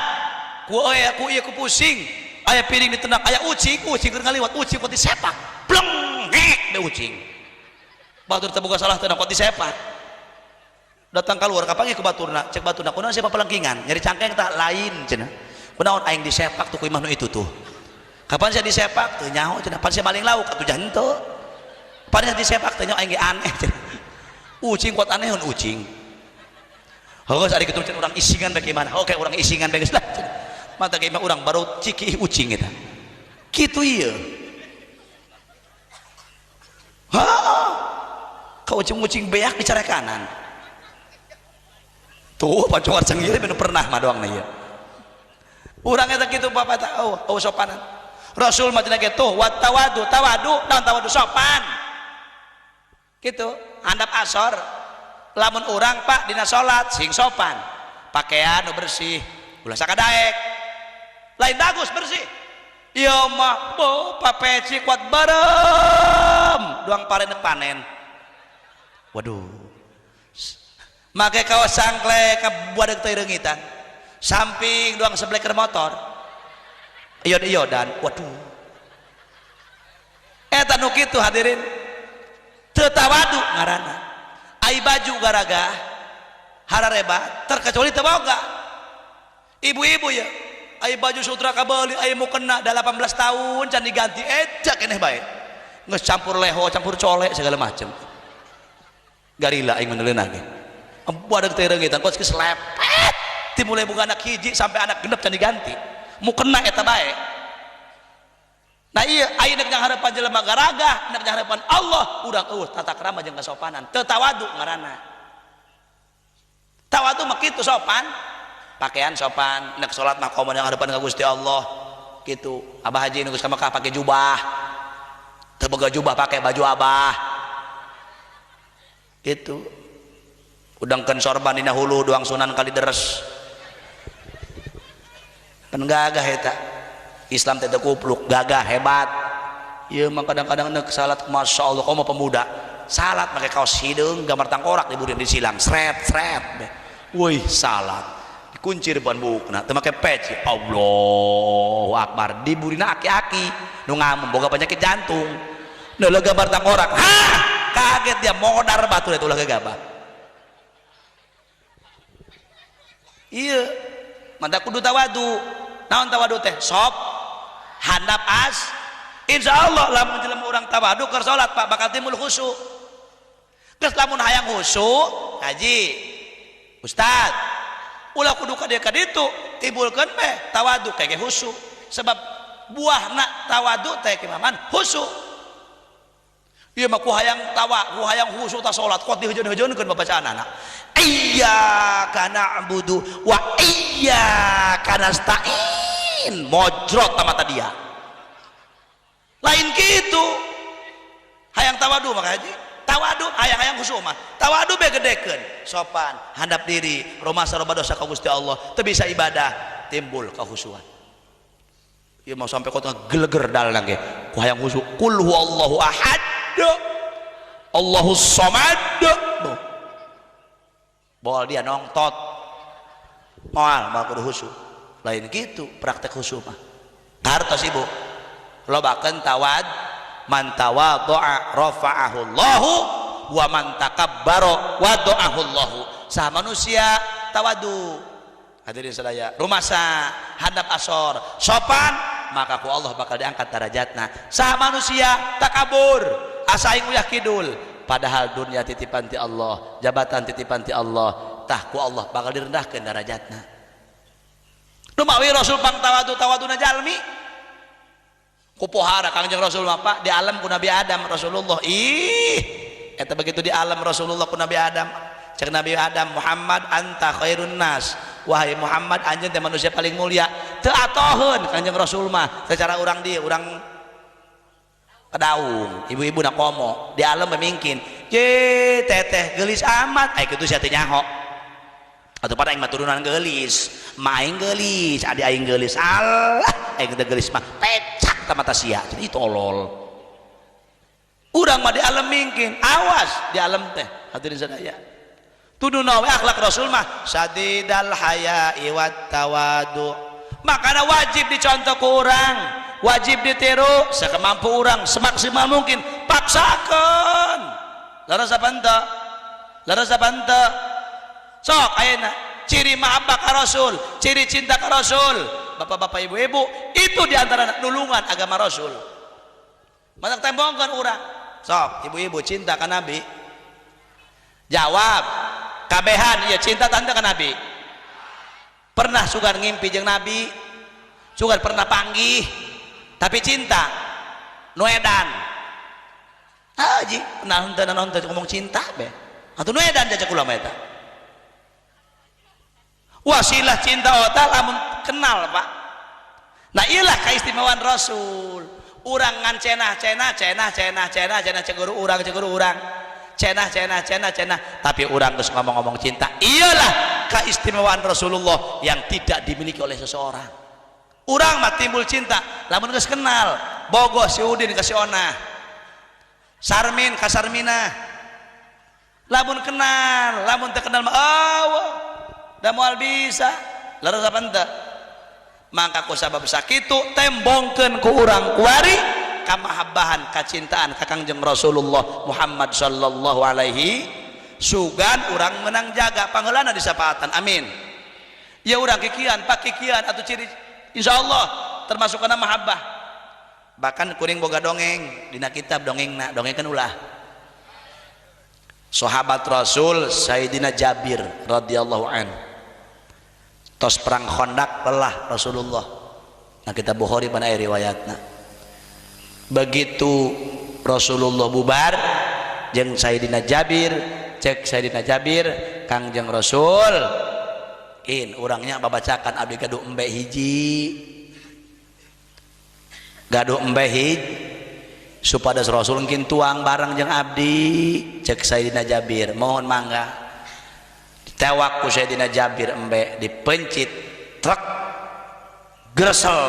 ku aya ku ieu ku pusing. Aya piring ditendang, aya ucing, ucing keur ngaliwat, ucing kok disepak. Bleng, ngek de ucing. Batur teu boga salah teu kok disepak. Datang keluar kapanggih ku baturna, cek baturna kunaon sia papelengkingan, nyeri cangkeng tak lain cenah. Kunaon aing disepak tuh ku imah nu itu tuh. Kapan sia disepak teu nyaho cenah, pan sia maling lauk atuh jangan henteu. Pan sia disepak teu nyaho aing ge aneh cenah. Ucing kuat anehun ucing. Heuh ari kitu cenah urang isingan bae gimana? Oke urang isingan bae geus lah cenah. Mata ge imah urang baru ciki ucing eta. Kitu ieu. Ha, ka ucing-ucing beak dicarekanan. Tuh pacongan cenggir benu pernah mah doang ieu. Urang eta kitu bapak tah oh, oh sopanan. Rasul mah cenah kitu wa tawadu tawadu naon tawadu sopan. Kitu handap asor. Lamun urang Pak dina salat sing sopan. Pakaian nu bersih, ulah sakadaek. Lain bagus bersih. Ieu mah bo papeci kuat barem doang pare panen. Waduh. Make kaos sangklek ka buadeg teh reungitan. Samping doang sebleker motor. Iod-iodan. Waduh. Eta nu kitu hadirin. Teu tawadu ngaranna. Ai baju garagah harareba terkecuali teu boga. Ibu-ibu ya, ai baju sutra kabeuli ai mukena da 18 tahun can diganti eja keneh bae. Geus campur leho, campur colek segala macem. Garila aing meneuleuh ge. Buadeg teh reungitan kos geus lepet. Dimulai boga anak hiji sampai anak genep can diganti. Mukena eta bae. Nah iya, aing nek harapan jelema garagah, nek harapan Allah, urang eueuh tata krama jeung kasopanan. Teu tawadu ngaranna. Tawadu mah kitu sopan. Pakaian sopan, nek salat mah komo harapan ka Gusti Allah. Kitu. Abah haji nu geus ka Mekah pake jubah. Teu boga jubah pake baju abah. Gitu. Udangkeun sorban dina hulu doang sunan kali deres. Pan gagah eta. Islam teh kupluk, gagah hebat. Ieu mah kadang-kadang nek salat masya Allah komo pemuda. Salat make kaos hideung gambar tangkorak diburin disilang sret sret. Wih salat. Dikunci depan bukna teu make peci. Allahu akbar. Diburina aki-aki nu ngamum boga penyakit jantung. Neuleung gambar tangkorak. Hah! Kaget dia modar batu itu ulah gegabah. Iya, mantap kudu tawadu. Naon tawadu teh? Sop, handap as. Insya Allah lamun jelema urang tawadu keur salat Pak bakal timbul khusyuk. Geus lamun hayang khusyuk, haji. Ustad, ulah kudu ka dieu ka ditu, timbulkeun meh tawadu kege khusyuk. Sebab buahna tawadu teh kimaman khusyuk. Ieu mah ku hayang tawa, ku hayang khusyuk ta salat, kuat dihujeun-hujeunkeun babacaanana. Iyyaka na'budu wa iyyaka nasta'in. Mojrot mata dia. Lain kitu. Hayang tawadu maka haji. Tawadu hayang-hayang khusyuk mah. Tawadu be gedekeun, sopan, handap diri, rumasa loba dosa ka Gusti Allah, teu bisa ibadah, timbul kekhusyuan. Ieu mau sampai kota geleger dalan ge. Ku hayang khusyuk, qul huwallahu ahad. Allahus samad. Bol dia nongtot. Moal moal kudu khusyuk. Lain gitu praktek khusyuk mah. Hartos ibu. Lobakeun tawad man tawadhu'a rafa'ahu Allahu wa man takabbara wada'ahu Allahu. Saha manusia tawadu. Hadirin sadaya, rumasa Handap asor sopan, maka ku Allah bakal diangkat darajatna. Saha manusia takabur, asa aing uyah kidul, padahal dunia titipan ti Allah, jabatan titipan ti Allah, tah ku Allah bakal direndahkan darajatna. Nu mawi Rasul pang tawadu tawaduna jalmi kupohara Kangjeng Rasul mah, Pak, di alam ku Nabi Adam. Rasulullah, ih, eta begitu di alam Rasulullah ku Nabi Adam, cek Nabi Adam, "Muhammad, anta khairun nas." Wahai Muhammad, anjeun teh manusia paling mulia. Teu atoheun Kangjeng Rasul mah. Secara urang dieu, urang kedaung, ibu-ibu na komo di alam memingkin je teteh gelis amat, ai kitu sia teh nyaho atau pada aing mah turunan gelis, ma aing gelis, adi aing gelis, alah, aing teh gelis mah pecak ta mata sia. Jadi tolol urang mah di alam mingkin. Awas di alam teh, hadirin sadaya. Tuduh we akhlak Rasul mah sadidal haya'i wat tawadu. Makanya wajib dicontoh ku urang, wajib ditiru sekemampu urang, semaksimal mungkin. Paksakan, leres apa henteu? Leres apa henteu? Sok ayeuna ciri mahabbah ka Rasul, ciri cinta ka Rasul, bapak-bapak, ibu-ibu, itu diantara nulungan agama Rasul. Matak tembongkeun urang. Sok ibu-ibu, cinta ka Nabi? Jawab kabehan. Iya, cinta tante ka Nabi? Pernah sugan ngimpi jeung Nabi? Sugan pernah panggih? Tapi cinta nu edan haji pernah henteu? Nonton ngomong cinta be atuh nu edan jajak kula mah. Eta wasilah cinta otak lamun kenal, Pak. Nah, iyalah keistimewaan Rasul. Urang ngan cenah cenah cenah cenah cenah cenah, ceguru urang, ceguru urang, cenah cenah cenah cenah, tapi urang terus ngomong-ngomong cinta. Iyalah keistimewaan Rasulullah yang tidak dimiliki oleh seseorang. Urang mah timbul cinta lamun geus kenal. Bogoh si Udin ka si Onah, Sarmin ka Sarminah, lamun kenal. Lamun teu kenal mah, oh, da moal bisa. Leres apa henteu? Maka ku sabab sakitu tembongkeun ku urang kuari kamahabbahan, kacintaan ka Kangjeng Rasulullah Muhammad sallallahu alaihi. Sugan urang menang jaga pangheulana disapaatan. Amin ya. Urang kikian, pak, kikian atau ciri insyaallah termasuk kana mahabbah. Bahkan kuring boga dongeng dina kitab, dongengna dongeng kan ulah sahabat Rasul Sayyidina Jabir radhiyallahu an. Tos perang Khandaq, lelah Rasulullah. Nah, kita Bukhari pada riwayatna, begitu Rasulullah bubar jeung Sayyidina Jabir, cek Sayyidina Jabir, "Kangjeng Rasul, in urangnya babacakan, abdi gaduh embe hiji, gaduh embe hiji, supados Rasul mungkin tuang bareng jeung abdi." Cek Sayyidina Jabir, "Mohon mangga." Ditewak ku Sayyidina Jabir embe, dipencit truk, gresel.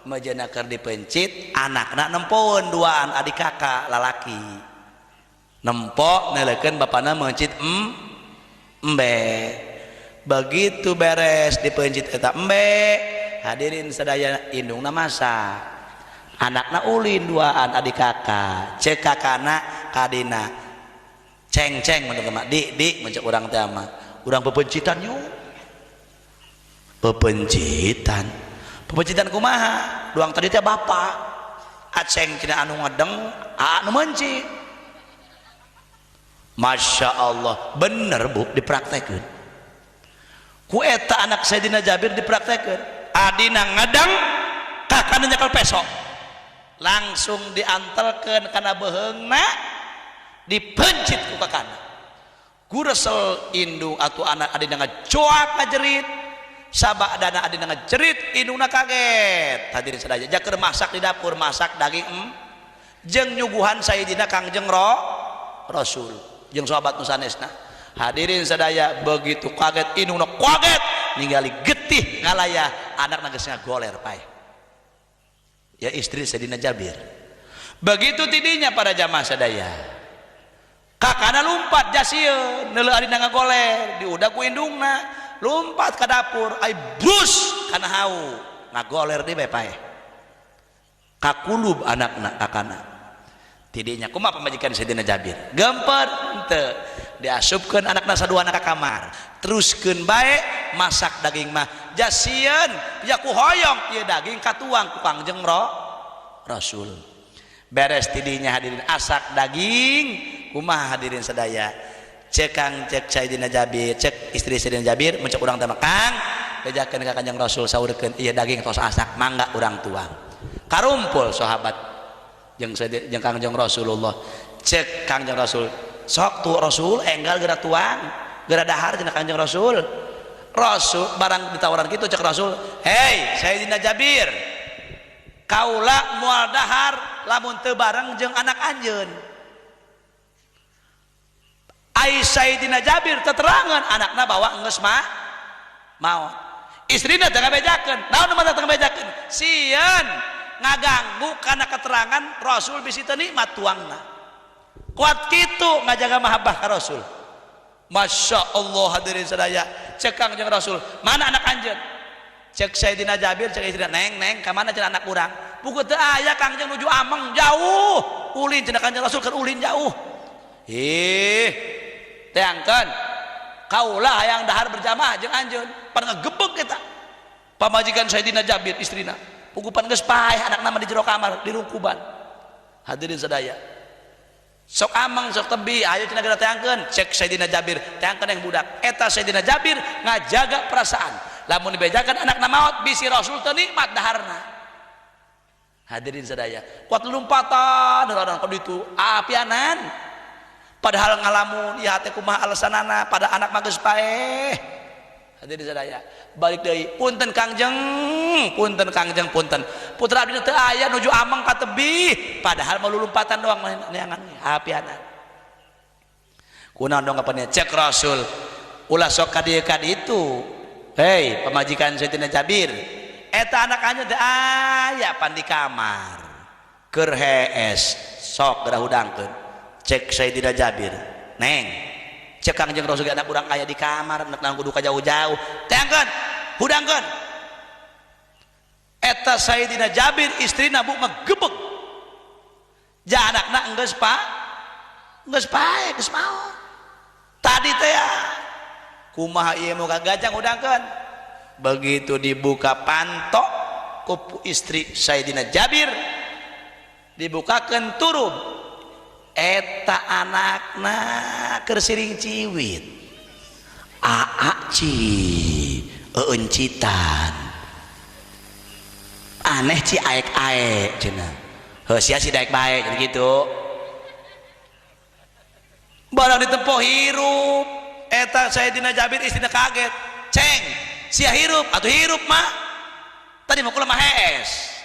Mejana keur dipencit, anakna nempoeun duaan, adik kakak lalaki nempo nelekeun bapana mencit embe. Begitu beres dipencit eta embe, hadirin sadaya, indungna masak, anakna ulin duaan, adik kakak. Cek kakana kadina, "Ceng, ceng," menurut mah, "Di, di," mencek urang teh mah, "Urang pepencitan yuk." Pepencitan, pepencitan kumaha? Duang tadi teh bapak aceng cenah anu ngedeng, anu mencit. Masya Allah, bener, Bu, dipraktekeun ku eta anak Sayyidina Jabir. Dipraktekeun, adina ngedeng, kakana nyekel peso, langsung diantelkeun kana beheungna, dipencit ku kakana. Guresel indung atau anak adina ngajoak, ngajerit. Sabadana adina ngajerit, indungna kaget. Hadirin sadaya, jaker masak di dapur, masak daging jeung nyuguhan Sayyidina Kangjeng Ro Rasul jeung sahabat nu sanesna. Hadirin sadaya, begitu kaget indungna, kaget ningali getih ngalaya anakna geus ngagoler paeh. Ya, istri Sayyidina Jabir. Begitu tidinya pada jamaah sadaya, kakana lumpat jasieun neuleu adina ngagoler, diudag ku indungna, lumpat ke dapur, ai brus kana hau, ngagoler di bae paeh, kakulub anakna, kakana. Tidinya kumaha pamajikan Sayyidina Jabir? Gemper henteu? Diasupkeun anakna saduana ka kamar, teruskeun bae. Masak daging mah jasieun ya ku hoyong ieu daging katuang ku Kangjeng Rasul. Beres tidinya hadirin, asak daging kumaha hadirin sadaya? Cek Kang, cek Sayyidina Jabir, cek istri Sayyidina Jabir, mun cek urang teh mah, Kang, bejakeun ka Kanjeng Rasul, saurkeun ieu daging tos asak, mangga urang tuang. Karumpul sahabat jeung jeung Kangjeng Rasulullah. Cek Kangjeng Rasul, sok tuh Rasul, enggal geura tuang, geura dahar cenah Kangjeng Rasul. Rasul barang ditawaran gitu, cek Rasul, "Hei Sayyidina Jabir, kaula moal dahar lamun teu bareng jeung anak anjeun." Ai Sayyidina Jabir teterangan anakna bawa geus mah maot, istrina teu ngabejakeun. Naon nu teu ngabejakeun? Sieun ngaganggu kana keterangan Rasul, bisi teu nikmat tuangna. Kuat kitu ngajaga mahabbah ka Rasul. Masya Allah hadirin sadaya. Cek Kangjeng Rasul, "Mana anak anjeun?" Cek Sayyidina Jabir, cek istrina, "Neng, neng, ka mana cenah anak urang?" "Buku teu aya, Kangjeng, nuju ameng jauh ulin cenah Kangjeng Rasul, keur ulin jauh." Ih, teangkeun, kaula hayang dahar berjamaah jeung anjeun. Pan ngegebeg eta pamajikan Sayyidina Jabir, istrina. Pugupan geus paeh anakna mah di jero kamar dirungkuban. Hadirin sadaya, "Sok ameng, sok tebi, ayo cenah, geura teangkeun." Cek Sayyidina Jabir, "Teangkeun yang budak." Eta Sayyidina Jabir ngajaga perasaan, lamun dibejakan anakna maot, bisi Rasul teu nikmat daharna. Hadirin sadaya, kuat lompatan orang kod itu apianan, padahal ngalamun ya teh kumaha alasanana pada anak mah geus paeh. Hadirin sadaya, balik deui, "Punten Kangjeng, punten Kangjeng, punten, putra abdi teu aya, nuju ameng ka tebih." Padahal mau lompatan doang neangan apianan. Kunaon dong kapan? Cek Rasul, "Ulah sok ka dieu ka ditu. Hei pamajikan Sayyidina Jabir, eta anak anjeun teh aya pan di kamar keur hees, sok geura hudangkeun." Cek Sayyidina Jabir, "Neng, cek Kangjeng Rasul anak urang aya di kamar, nek naon kudu ka jauh-jauh? Teangkeun, hudangkeun." Eta Sayyidina Jabir istrina, Bu, ngegebeg ja anakna enggeus pak, geus pae, geus maot tadi teh ya. Kumaha ieu mau gajang hudangkeun? Begitu dibuka pantok ku istri Sayyidina Jabir, dibukakan turub, eta anakna keur siring ciwit, "Aa ci, eueuncitan aneh ci, aek-aek cenah, heuh sia si daek bae." Jadi gitu barang ditempo hirup eta Sayyidina Jabir, istrina kaget, "Ceng, sia hirup atau hirup mah? Tadi mau kula mah hees."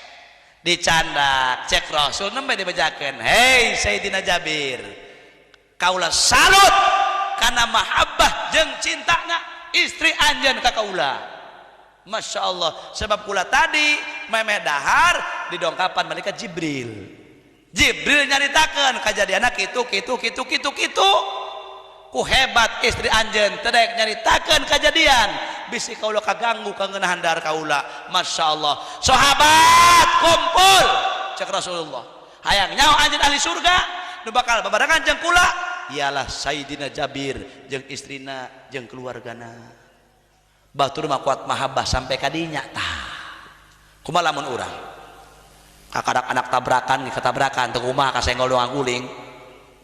Dicandak, cek Rasul nembe dibejakeun, "Hei Sayyidina Jabir, kaula salut karena mahabbah jeung cintana istri anjeun ka kaula. Masya Allah, sebab kula tadi memeh dahar didongkapan malaikat Jibril. Jibril nyaritakeun kajadianna kitu kitu kitu kitu kitu. Ku hebat istri anjeun teu daek nyaritakeun kajadian, bisi kaula kaganggu kangenahan dahar kaula. Masya Allah, sahabat kumpul, cek Rasulullah, hayang nyaho anjeun ahli surga nu bakal babarengan jeung kula ialah Sayyidina Jabir jeung istrina jeung keluargana." Batur mah kuat mahabbah sampai kadinya tah. Kumaha lamun urang kakadak anak tabrakan, ketabrakan teu kumaha, kasenggol doang, guling,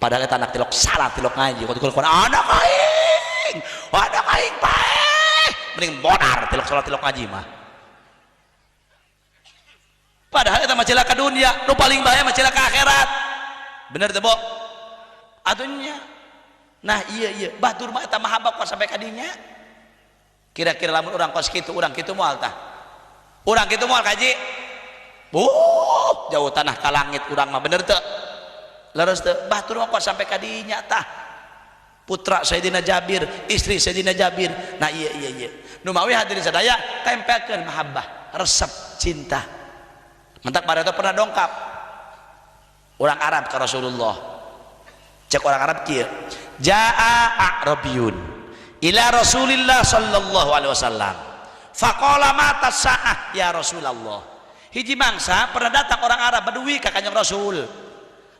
padahal eta anak tilok salat, tilok ngaji, kuat anak aing, anak aing paeh, mending modar tilok salat tilok ngaji mah. Padahal eta mah cilaka dunia, nu paling bahaya mah cilaka akhirat. Bener teu, Bo? Atunya nah iya iya, batur mah eta mahabbah kuat sampai kadinya. Kira-kira lamun urang kos kitu, urang kitu moal tah? Urang kitu moal kaji? Buh, jauh tanah ka langit urang mah, bener teu? Leres teu? Batur mah kuat sampai kadinya tah. Putra Sayyidina Jabir, istri Sayyidina Jabir. Nah iya iya iya, nu mawi hadirin sadaya, tempelkeun mahabbah, resep, cinta. Mentak pada itu pernah dongkap orang Arab ke Rasulullah. Cek orang Arab kieu, jaa a'rabiyun ila Rasulillah sallallahu alaihi wasallam faqala mata sa'ah ya Rasulullah. Hiji mangsa pernah datang orang Arab Badui ka Kanjeng Rasul,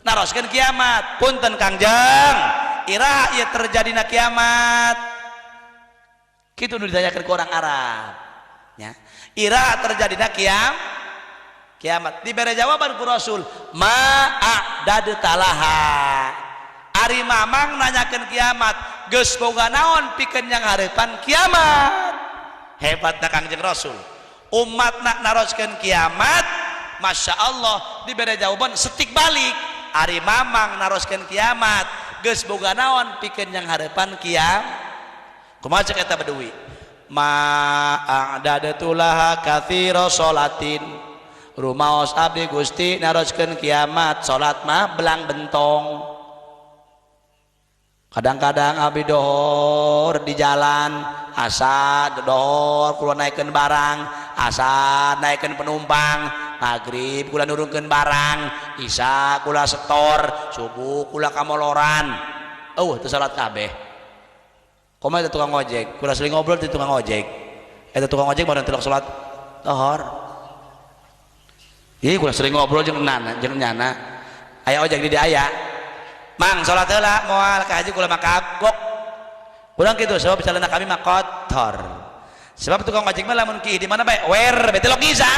naroskeun kiamat. "Punten Kangjeng, iraha ieu terjadina kiamat?" Kitu nu ditanyakeun ku orang Arab nya. Ira terjadina kiamat dibere jawaban ku Rasul ma a'dadta laha. Ari mamang nanyakeun kiamat geus boga naon pikeun yang hareupan kiamat. Hebatna Kangjeng Rasul, umatna naroskeun kiamat, Masya Allah dibere jawaban setik balik. Ari mamang naroskeun kiamat geus boga naon pikeun yang hareupan kiam. Kumaha cek eta badui? Ma a'dadtu laha katsira sholatin. Rumaos abdi Gusti naroskeun kiamat salat mah belang bentong. Kadang-kadang abdi dohor di jalan, asa dohor kula naikeun barang, asa naikeun penumpang, maghrib kula nurunkeun barang, isya kula setor, subuh kula kamoloran. Eueuh teu salat kabeh. Kumaha eta tukang ojek? Kula sering ngobrol di tukang ojek. Eta tukang ojek baru tilok salat dohor. Ieu kula sering ngobrol jeung nana, jeung nyana. Aya ojek di dieu aya. Mang salat heula moal ka haji kula mah kagok. Urang kitu sebab calana kami mah kotor. Sebab tukang ojek mah lamun ki di mana bae wer bete tilok ngisang.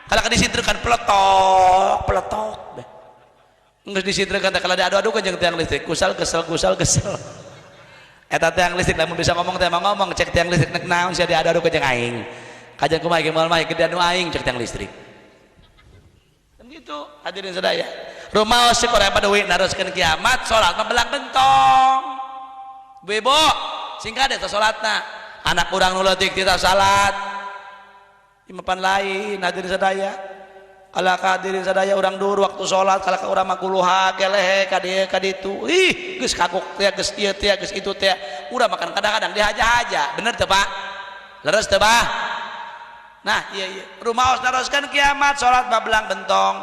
Kalau ka disintrekan peletok, peletok. Geus disintrekan teh kalau diadu-adukeun jeung tiang listrik, kusal kesel kusal kesel. Eta tiang listrik lamun bisa ngomong teh mah ngomong cek tiang listrik nek naon sia diadu-adukeun jeung aing. Kajian kumaha ge moal mah gedean nu aing cek tiang listrik. Kan gitu hadirin sadaya. Rumaos cek urang badui naroskeun kiamat salat mah belang bentong. Ibu, sing kade teh salatna. Anak urang nu leutik tita salat. Imapan lain hadirin sadaya. Kala hadirin sadaya urang dur waktu salat kala ka urang mah kuluha gelehe ka dieu ka ditu. Ih, geus kagok teh geus ieu teh geus itu teh. Urang makan kadang-kadang dihaja-haja. Bener teu, Pak? Leres teu, Pak? Nah, iya iya. Rumaos naroskeun kiamat salat mah belang bentong.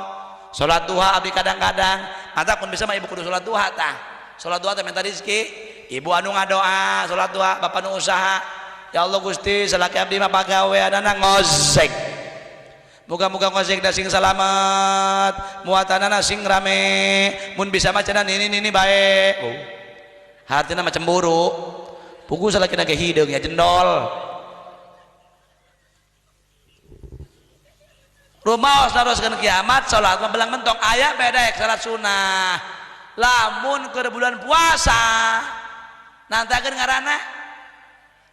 Salat duha abdi kadang-kadang, mata pun bisa mah ibu kudu salat duha tah. Salat duha teh minta rezeki. Ibu anu ngadoa salat duha, bapak nu usaha. Ya Allah Gusti, salaki abdi mah pagaweanana ngozek. Muga-muga ngozek da sing salamet, muatanana sing rame, mun bisa mah cenah nini nini bae. Oh. Hartina mah cemburu. Pugu salakina ge hideung ya jendol. Rumaos naroskeun kiamat salat mah belang mentong aya beda salat sunah. Lamun keur bulan puasa nantakeun ngaranna?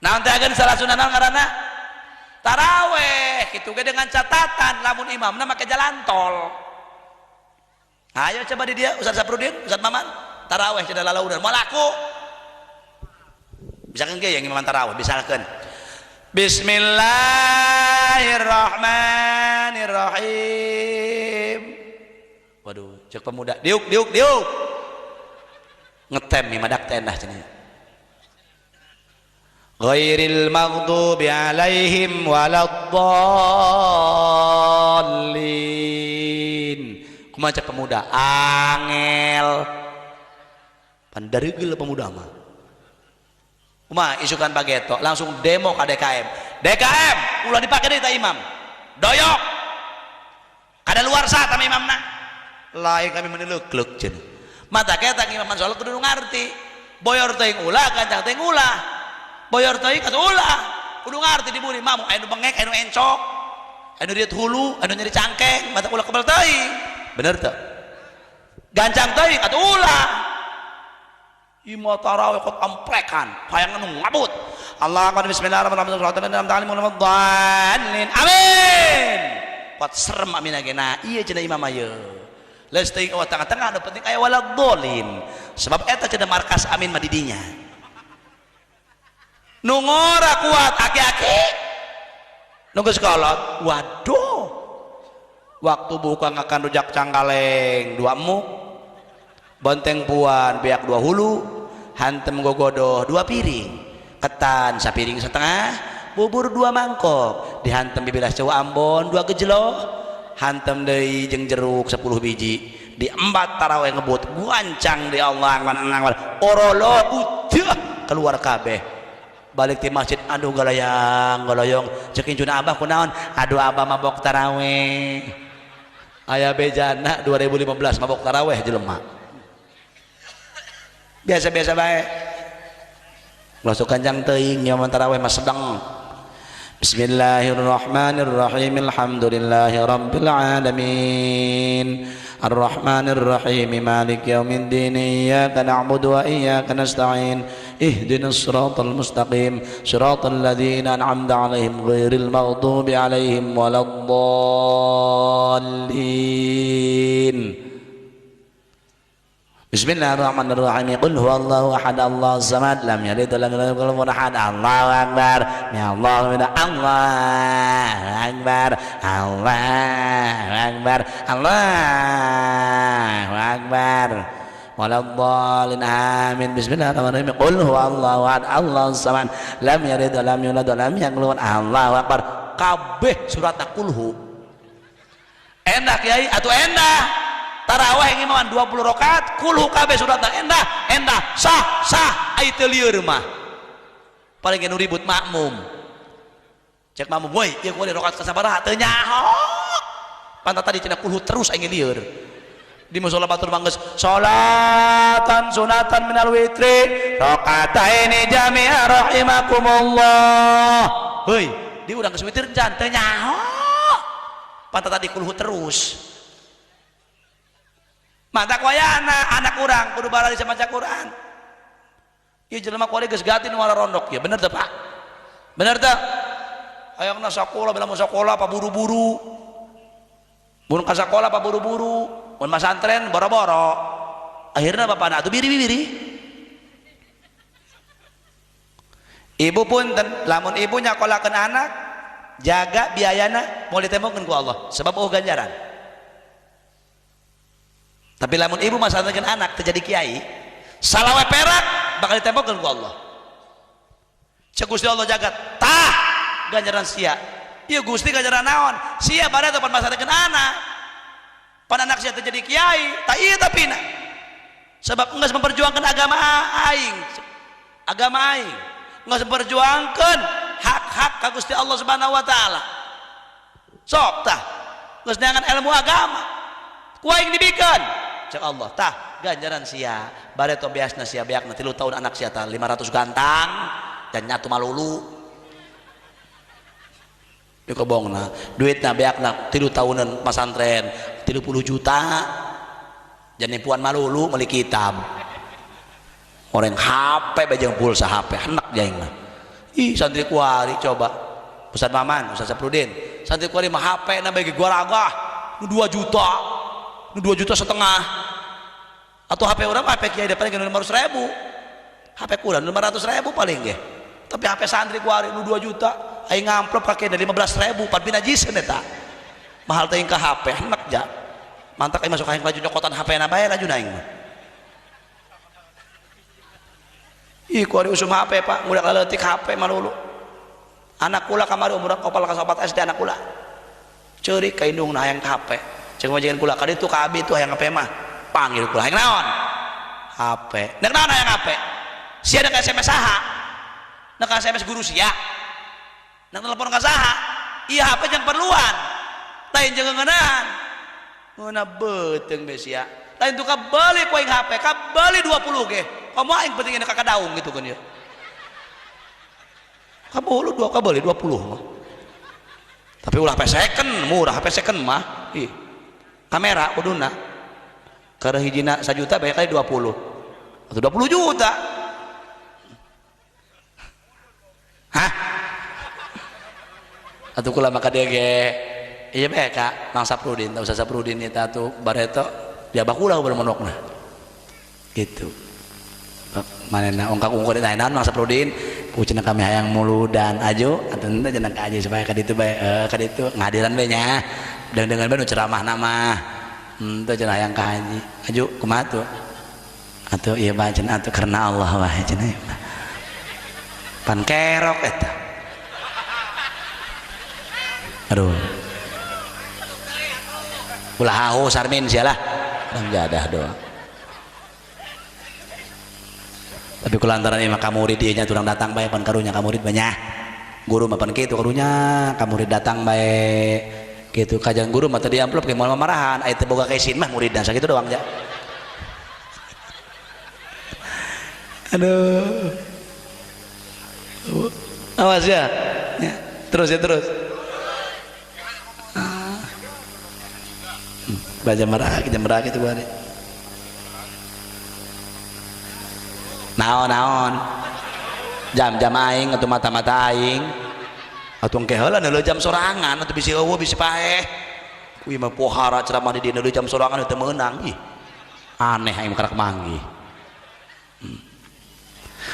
Nantakeun salat sunah naon ngaranna? Taraweh kitu ge dengan catatan lamun imamna make jalan tol. Ayo coba di dia Ustaz Saprudin, Ustaz Maman, taraweh cenah lalaunan moal laku. Misalkan ge yang imaman taraweh misalkan Bismillahirrahmanirrahim. Waduh, cek pemuda, diuk diuk diuk. Ngetem nih madak tendah cenah. Ghairil maghdubi alaihim waladdallin. Kumaha cek pemuda? Angel. Pan dareugel pemuda mah. Kumaha isukan pageto langsung demo ka DKM. DKM ulah dipake deui ta imam. Doyok. Kada luar sah ta imamna. Lain kami meneleuklek cenah. Mata kita imaman soal kudu ngarti. Boyor teuing ulah, gancang teuing ulah. Boyor teuing atuh ulah. Kudu ngarti diburi mamu aya nu bengek, aya nu encok. Aya nu diet hulu, aya nu nyeri cangkeng, mata ulah kebel teuing. Bener teu? Gancang teuing atuh ulah. Ima tarawih kot amplekan, hayang anu ngabut. Allah akbar bismillahirrahmanirrahim. Amin. Kot serem amin ge. Nah, ieu cenah imam ieu. Leus teuing awak tengah-tengah anu penting aya waladhdallin. Sebab eta cenah markas amin mah di dinya. Nu ngora kuat aki-aki. Nu geus kolot, waduh. Waktu buka ngakan rujak cangkaleng dua emuk. Bonteng puan beak dua hulu, hantem gogodoh dua piring, ketan sapiring setengah, bubur dua mangkok, dihantem bibilas cau Ambon dua gejlok, hantem deui jeung jeruk 10 biji, diembat taraweh ngebut, guancang di Allah akbar, orolo udah keluar kabeh. Balik di masjid aduh galayang galayong cekin cuna abah kunaon, aduh abah mabok taraweh. Aya bejana 2015 mabok taraweh jelema. Biasa-biasa baik. Ulah sok ganjang teuing nyaman tarawih mah sedang. Bismillahirrahmanirrahim. Alhamdulillahi rabbil alamin. Arrahmanirrahim. Maliki yaumiddin. Iyyaka na'budu wa iyyaka nasta'in. Ihdinas siratal mustaqim. Siratal ladzina an'amta 'alaihim ghairil maghdubi 'alaihim waladdallin. Bismillahirrahmanirrahim. Qul huwallahu ahad, Allahu samad, lam yalid walam yulad walam yakul lahu ahad. Allahu akbar. Ya Allah, Allahu akbar. Allahu akbar. Allahu akbar. Waladdallin. Amin. Bismillahirrahmanirrahim. Qul huwallahu ahad, Allahu samad, lam yalid walam yulad walam yakul lahu ahad. Allahu akbar. Kabeh surat kulhu. Enak yai atuh enak. Tarawih yang imaman 20 rakaat kulhu kabeh suratna endah endah sah sah ai teu lieur mah paling nu ribut makmum cek makmum woi ieu kuari rakaat kasabaraha teu nyaho pantat tadi cenah kulhu terus aing lieur di musala batur mah geus salatan sunatan minal witri rakaataini jami'a rahimakumullah heuy di urang geus witir can teu nyaho pantat tadi kulhu terus. Mata wayana anak urang kudu barari maca Quran. Ieu jelema kuari geus gati nu rondok ya bener teu Pak? Bener teu? Hayangna sakola bila mau sakola apa buru-buru. Mun ka sakola apa buru-buru, mun masantren boro-boro. Akhirna bapana atuh biri-biri. Ibu pun lamun ibu nyakolakeun anak jaga biayana moal ditempokeun ku Allah sebab eueuh ganjaran. Tapi lamun ibu masantrenkeun anak terjadi kiai salawe perak bakal ditempokeun ku Allah. Cek Gusti Allah jagat tah ganjaran sia. Ieu Gusti ganjaran naon? Sia bade teh pan masantrenkeun anak. Pan anak sia terjadi kiai, tah ieu tapina. Sebab geus memperjuangkan agama aing. Agama aing geus memperjuangkan hak-hak ka Gusti Allah Subhanahu wa taala. Sok tah geus neangan ilmu agama. Ku aing dibikeun. Cek Allah tah ganjaran sia bare to beasna sia beakna 3 tahun anak sia tah 500 gantang dan nyatu malulu dikobongna duitna beakna 3 tahunan pasantren 30 juta dan nipuan malulu meuli kitab orang HP bae jeung pulsa HP hendak jaing mah. Ih santri kuari coba Ustaz Maman Ustaz Saprudin santri kuari mah HP na bagi gua ragah nu 2 juta nu 2,5 juta atau HP orang HP kiai depan 500.000 HP kurang 500.000 paling ge tapi HP santri kuari nu 2 juta aing ngamplop kakek dari 15.000 pan pinajiseun eta mahal teuing ka HP hendak ja mantak aing masuk aing laju nyokotan HP na bae laju aing mah. Ih kuari usum HP Pak ngudak leutik HP malulu anak kula kamari umur kopal ka 4 SD anak kula ceurik ka indungna hayang ka HP cek majikan kula ka ditu ka abi tuh hayang HP mah panggil kula hayang naon HP nek naon hayang HP sia nek SMS saha nek SMS guru sia nek telepon ka saha ieu HP jeung perluan lain jeung ngeunaan ngeunah beuteung be sia lain tuh kabeli ku aing HP kabeli 20 ge komo aing penting ka kadaung gitu kan ya kabeli 2 kabeli 20 mah tapi ulah HP second murah HP second mah ih kamera kuduna karena hijina 1 juta banyak kali 20 atau 20 juta hah atau kula maka dia ge iya bae ka Mang Saprudin tau Ustaz Saprudin eta tuh bareto dia bakula bermonokna gitu manehna ongkak ungkur eta naon Mang Saprudin pucina kami hayang muludan aju atuh henteu cenah ka aji supaya ka ditu bae ka ditu ngadiran bae nya dengan bae nu ceramah nama henteu cenah hayang ka haji aju kumaha tuh atuh ieu bae cenah atuh karena Allah wae cenah pan kerok eta aduh ulah hahu sarmin sialah urang jadah doa tapi kulantaran ieu mah ka murid ieu nya turang datang bae pan karunya ka murid banyak guru mah pan kitu karunya ka murid datang bae gitu kajian guru mah teu diamplop ge moal mamarahan aya teu boga kaisin mah muridna sakitu doang ja. Aduh. Awas ya. Ya, terus ya terus. Baca merak itu bari. Naon-naon. Jam-jam aing atau mata-mata aing. Atuh engke heula neuleuh jam sorangan atuh bisi eueuh bisi paeh. Kuy mah pohara ceramah di dieu neuleuh jam sorangan teu meunang. Ih. Aneh aing karak manggih.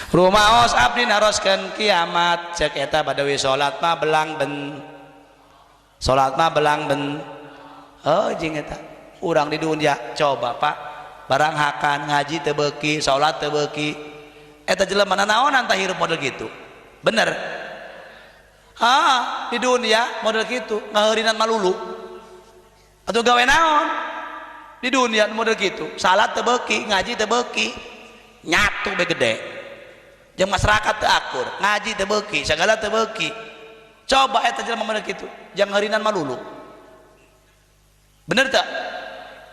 Rumaos abdi naroskeun kiamat cek eta badawi salat mah belang ben. Salat mah belang ben. Oh jeung eta urang di dunia coba Pak barang hakan ngaji teu beuki salat teu beuki eta jelema nanaonan tah hirup model kitu. Bener. Ah, di dunia model kitu ngaheurinan malulu. Atuh gawe naon? Di dunia model kitu, salat teu beuki, ngaji teu beuki, nyatu be gede. Jeung masyarakat teu akur, ngaji teu beuki, sagala teu beuki. Coba eta jelema model kitu, jeung ngaheurinan malulu. Bener tak?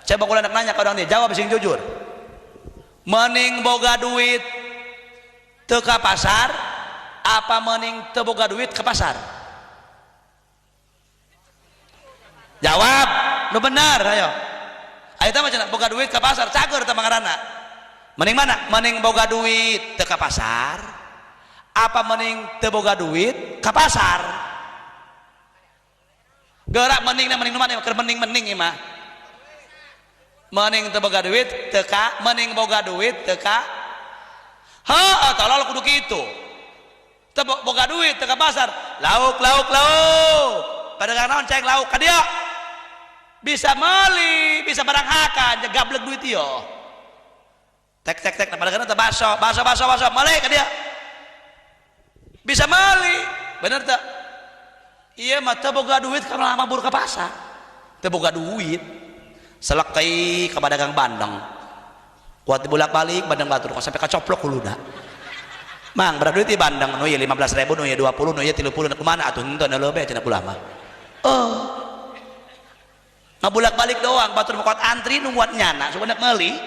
Coba kula nanya ka urang dia, jawab sing jujur. Mending boga duit teu ka pasar apa mending teu boga duit ke pasar? Jawab, nu bener ayo. Ayo tah mah boga duit ke pasar cager tah mangarana. Mending mana? Mending boga duit teu ka pasar apa mending teu boga duit ke pasar? Gerak mending mending nu mana keur mending-mending ieu mah. Mending teu boga duit teu ka, mending boga duit teu ka. Heuh, tolol kudu kitu. Teu boga duit teu ka pasar, lauk lauk lauk. Pedagang naon ceng lauk ka dieu. Bisa meuli, bisa barang hakan, jeung gablek duit ieu. Tek tek tek pedagang teh baso, baso baso baso, meuli ka dieu. Bisa meuli, bener teu? Iya mah teu boga duit ka mabur ka pasar. Teu boga duit. Selekai ka pedagang bandeng. Kuat dibolak-balik bandeng batur sampai kacoplok huluna. Mang, berapa duit di bandeng? Nu ieu 15.000, nu ieu 20, nu ieu 30, kumaha atuh henteu nu leuwih cenah kula mah. Oh. Ngabolak-balik doang, batur mah kuat antri nungguan nyana, sugan meuli.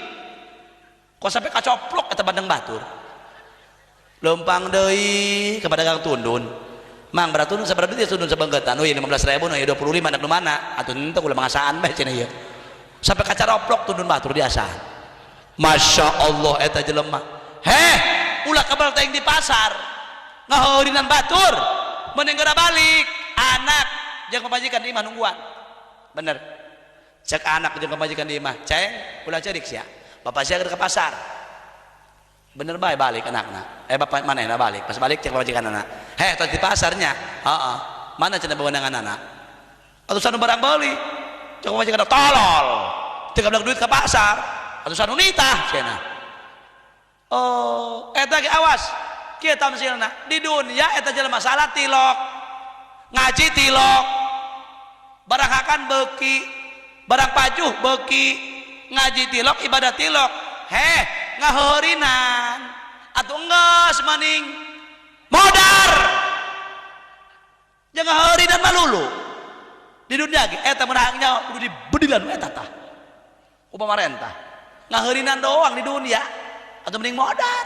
Kok sampai kacoplok eta bandeng batur. Lempang deui ka pedagang tundun. Mang, berapa tundun sabaraha duit tundun sabengketan? Nu ieu 15.000, nu ieu 25, nu mana? Atuh henteu kula mangasaan bae cenah ieu. Sampai kacaroplok tundun batur diasaan. Masya Allah eta jelema. Heh, ulah kabel teuing di pasar. Ngaheurinan batur, mending geura balik. Anak jeung pamajikan di imah nungguan. Bener. Cek anak jeung pamajikan di imah, "Ceng, ulah ceurik sia. Bapak sia keur ke pasar." Bener bae balik anakna. Bapak manehna balik. Pas balik cek pamajikan anak. "Heh, tadi di pasarnya." Heeh. Mana cenah wewenangan anak? Atuh sanu barang beuli. Cek pamajikan tolol. Teu gablek duit ke pasar. Atuh sanu nitah cenah. Oh, eta ge awas. Kieu tamsilna di dunia eta jelema salat tilok, ngaji tilok, barang hakan beuki, barang pajuh beuki, ngaji tilok, ibadah tilok. Heh, ngaheurinan. Atuh enggeus maning modar. Jangan ngaheurinan malulu. Di dunia ge eta meunang nyawa kudu dibedilan eta tah. Ku pamarentah. Ngaheurinan doang di dunia atau mending modar.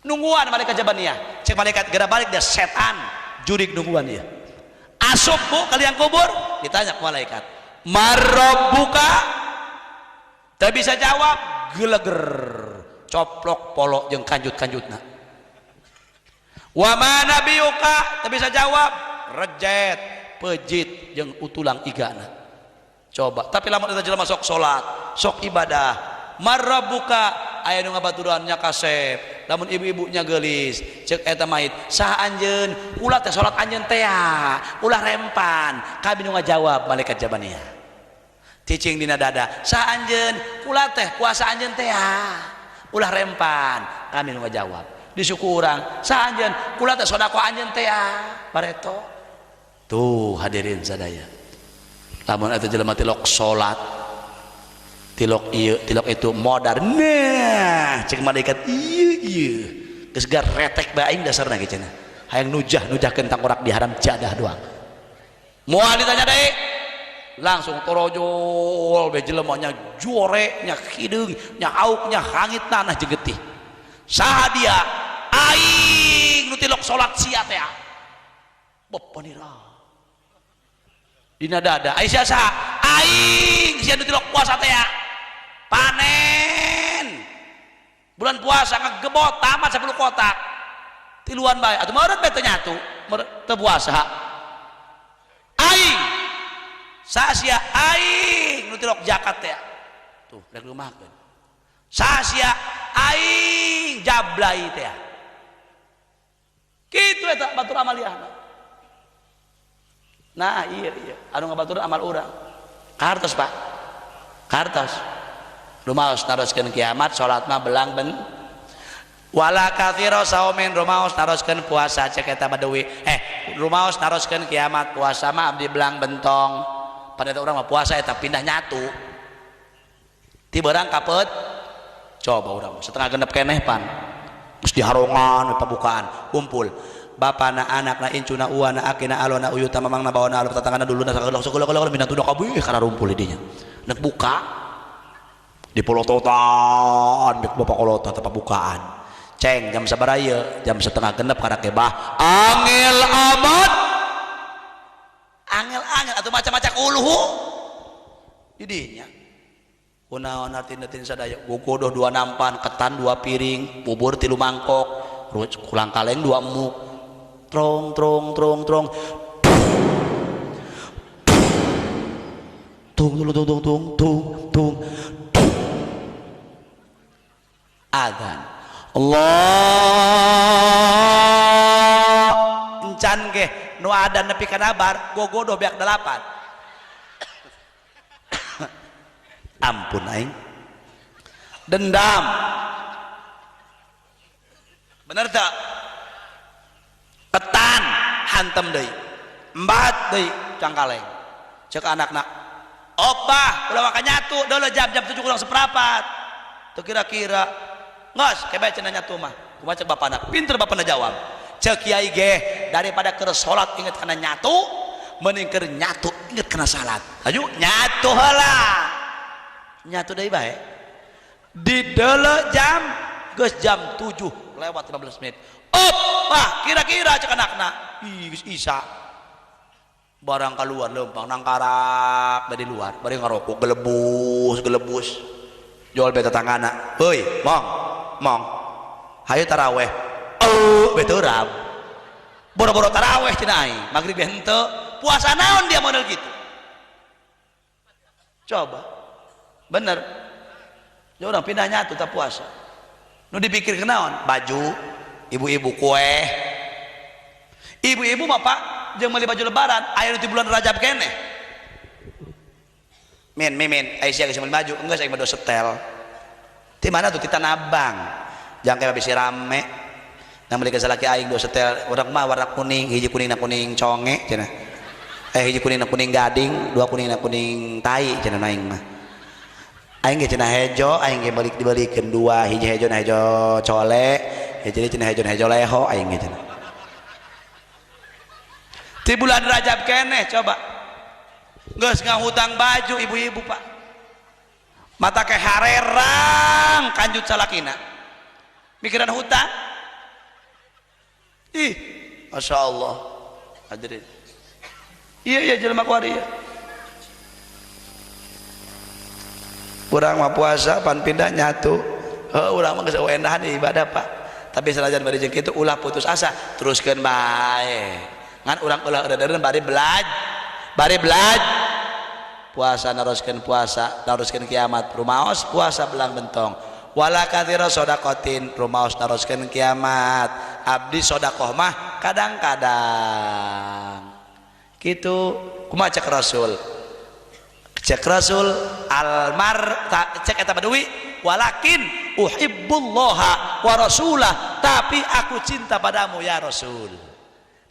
Nungguan malaikat Jabaniyah, cek malaikat geura balik dia setan jurig nungguan dia. Asup bu kalian kubur ditanya ke malaikat, marabbuka? Tak bisa jawab, geleger coplok polok jeung kanjut-kanjutna. Wa ma nabiyuka? Tak bisa jawab, rejet pejit jeung utulang igana. Coba, tapi lamun eta jelema sok salat, sok ibadah, marabbuka aya nu ngabaturan nya kasep, lamun ibu-ibunya geulis, ceuk eta mait, saha anjeun? Ulah teh salat anjeun teh, ulah rempan. Kami nu ngajawab malaikat Jabaniyah. Cicing dina dada, saha anjeun? Kula teh puasa anjeun teh, ulah rempan. Kami nu ngajawab. Di suku urang, saha anjeun? Kula teh sedekah anjeun teh, bareto. Tuh hadirin sadaya. Lamun eta jelema tilok salat, tilok ieu, tilok itu modar. Nah, cek malaikat ieu ieu. Geus retek bae aing dasarna ge cenah. Hayang nujah-nujahkeun tangkorak di haram jadah doang. Moal ditanya deui. Langsung torojol be jelema nya jore, nya hideung, nya auk, nya hangit tanah jeung getih. Saha dia? Aing nu tilok salat sia teh. Bapanira. Dina dada, ai sia saha? Aing sia nu tilok puasa teh. Panen. Bulan puasa ngegebot tamat 10 kotak. Tiluan bae atuh meureun bae teu nyatu, teu puasa. Aing sasia aing nu tilok zakat teh. Tuh rek lumakeun. Sasia aing jablay teh. Kitu eta batur amaliahna. Nah iya iya anu ngabatur amal urang. Kartos Pak. Kartos. Rumaos naroskeun kiamat salat mah belang ben wala katsira saumin rumaos naroskeun puasa cek eta baduwi. Rumaos naroskeun kiamat puasa mah abdi belang bentong. Pada eta urang mah puasa eta pindah nyatu. Ti beurang kapet coba urang setengah genep keneh pan. Geus diharongan pabukaan kumpul. Bapana anakna incuna uana akina alona uyuta mamangna bawana alur tatangana duluna sakolok sakolok sakolok minatuna kabeh kana rumpul di dinya. Nek buka di polototan bek bapak kolotan tempat bukaan. Ceng jam sabaraha ieu? Jam setengah genep kana kebah. Angel amat. Angel-angel atuh maca-maca kulhu. Di dinya. Kunaon artina tin sadaya gogodoh 2 nampan, ketan 2 piring, bubur 3 mangkok, kulang kaleng 2 emuk. Trong trong trong trong. Tung tung tung tung tung tung. Adzan. Allah. Encan ge nu adan nepi ka nabar gogodoh beak 8. Ampun aing. Dendam. Bener tak? Ketan hantem deui. Embat deui cangkaleng. Cek anakna, "Opah, ulah waka nyatu, deuleu jam-jam 7 kurang seperempat." Teu kira-kira. Ngos, kebe cenah nyatu mah. Kumaha cek bapana? Pinter bapana jawab. Cek kiai ge, daripada keur salat inget kana nyatu, mending keur nyatu inget kana salat. Ayo nyatu heula. Nyatu deui bae. Di deuleu jam geus jam 7 lewat 15 menit. Opah, kira-kira cek anakna. Ih, geus isa. Barang keluar lempang nangkarak dari luar, bari ngarokok gelebus gelebus. Jual be tetanggana. Heuy, mong, mong. Hayu taraweh. Oh, beturam. Boro-boro taraweh cenah aing. Magrib henteu. Puasa naon dia model gitu? Coba. Bener. Ya orang pindah nyatu tak puasa. Nu dipikir kenaon? Baju, ibu-ibu kue. Ibu-ibu mah Pak, jeung meuli baju lebaran aya di bulan Rajab keneh. Min, mimin, Aisyah geus meuli baju, geus aing mah setel. Di mana tuh di Tanah Abang. Jangan kayak bisi rame. Nang meuli ka salaki aing do setel, urang mah warna kuning, hiji kuning na kuning conge cenah. Hiji kuning na kuning gading, 2 kuning na kuning tai cenah aing mah. Aing ge cenah hejo, aing ge balik dibalikeun 2, hiji hejo na hejo cole, hiji cenah hejo na hejo leho aing ge cenah. Di bulan Rajab keneh coba. Geus ngahutang baju ibu-ibu Pak. Mata ke harerang kanjut salakina. Mikiran hutang. Ih, Masya Allah. Hadirin. Iya iya jelema kuari ya. Urang mah puasa pan pindah nyatu. Heuh urang mah geus eueuh ibadah Pak. Tapi sanajan bari jeung kitu ulah putus asa, teruskeun bae. Ngan urang ulah eureun-eureun bari belaj. Bari belaj. Puasa naroskeun puasa, naroskeun kiamat. Rumaos puasa belang bentong. Wala katsira shadaqatin, rumaos naroskeun kiamat. Abdi sedekah mah kadang-kadang. Kitu kumaha cek Rasul? Cek Rasul almar cek eta badui walakin uhibbullaha wa rasulah, tapi aku cinta padamu ya Rasul.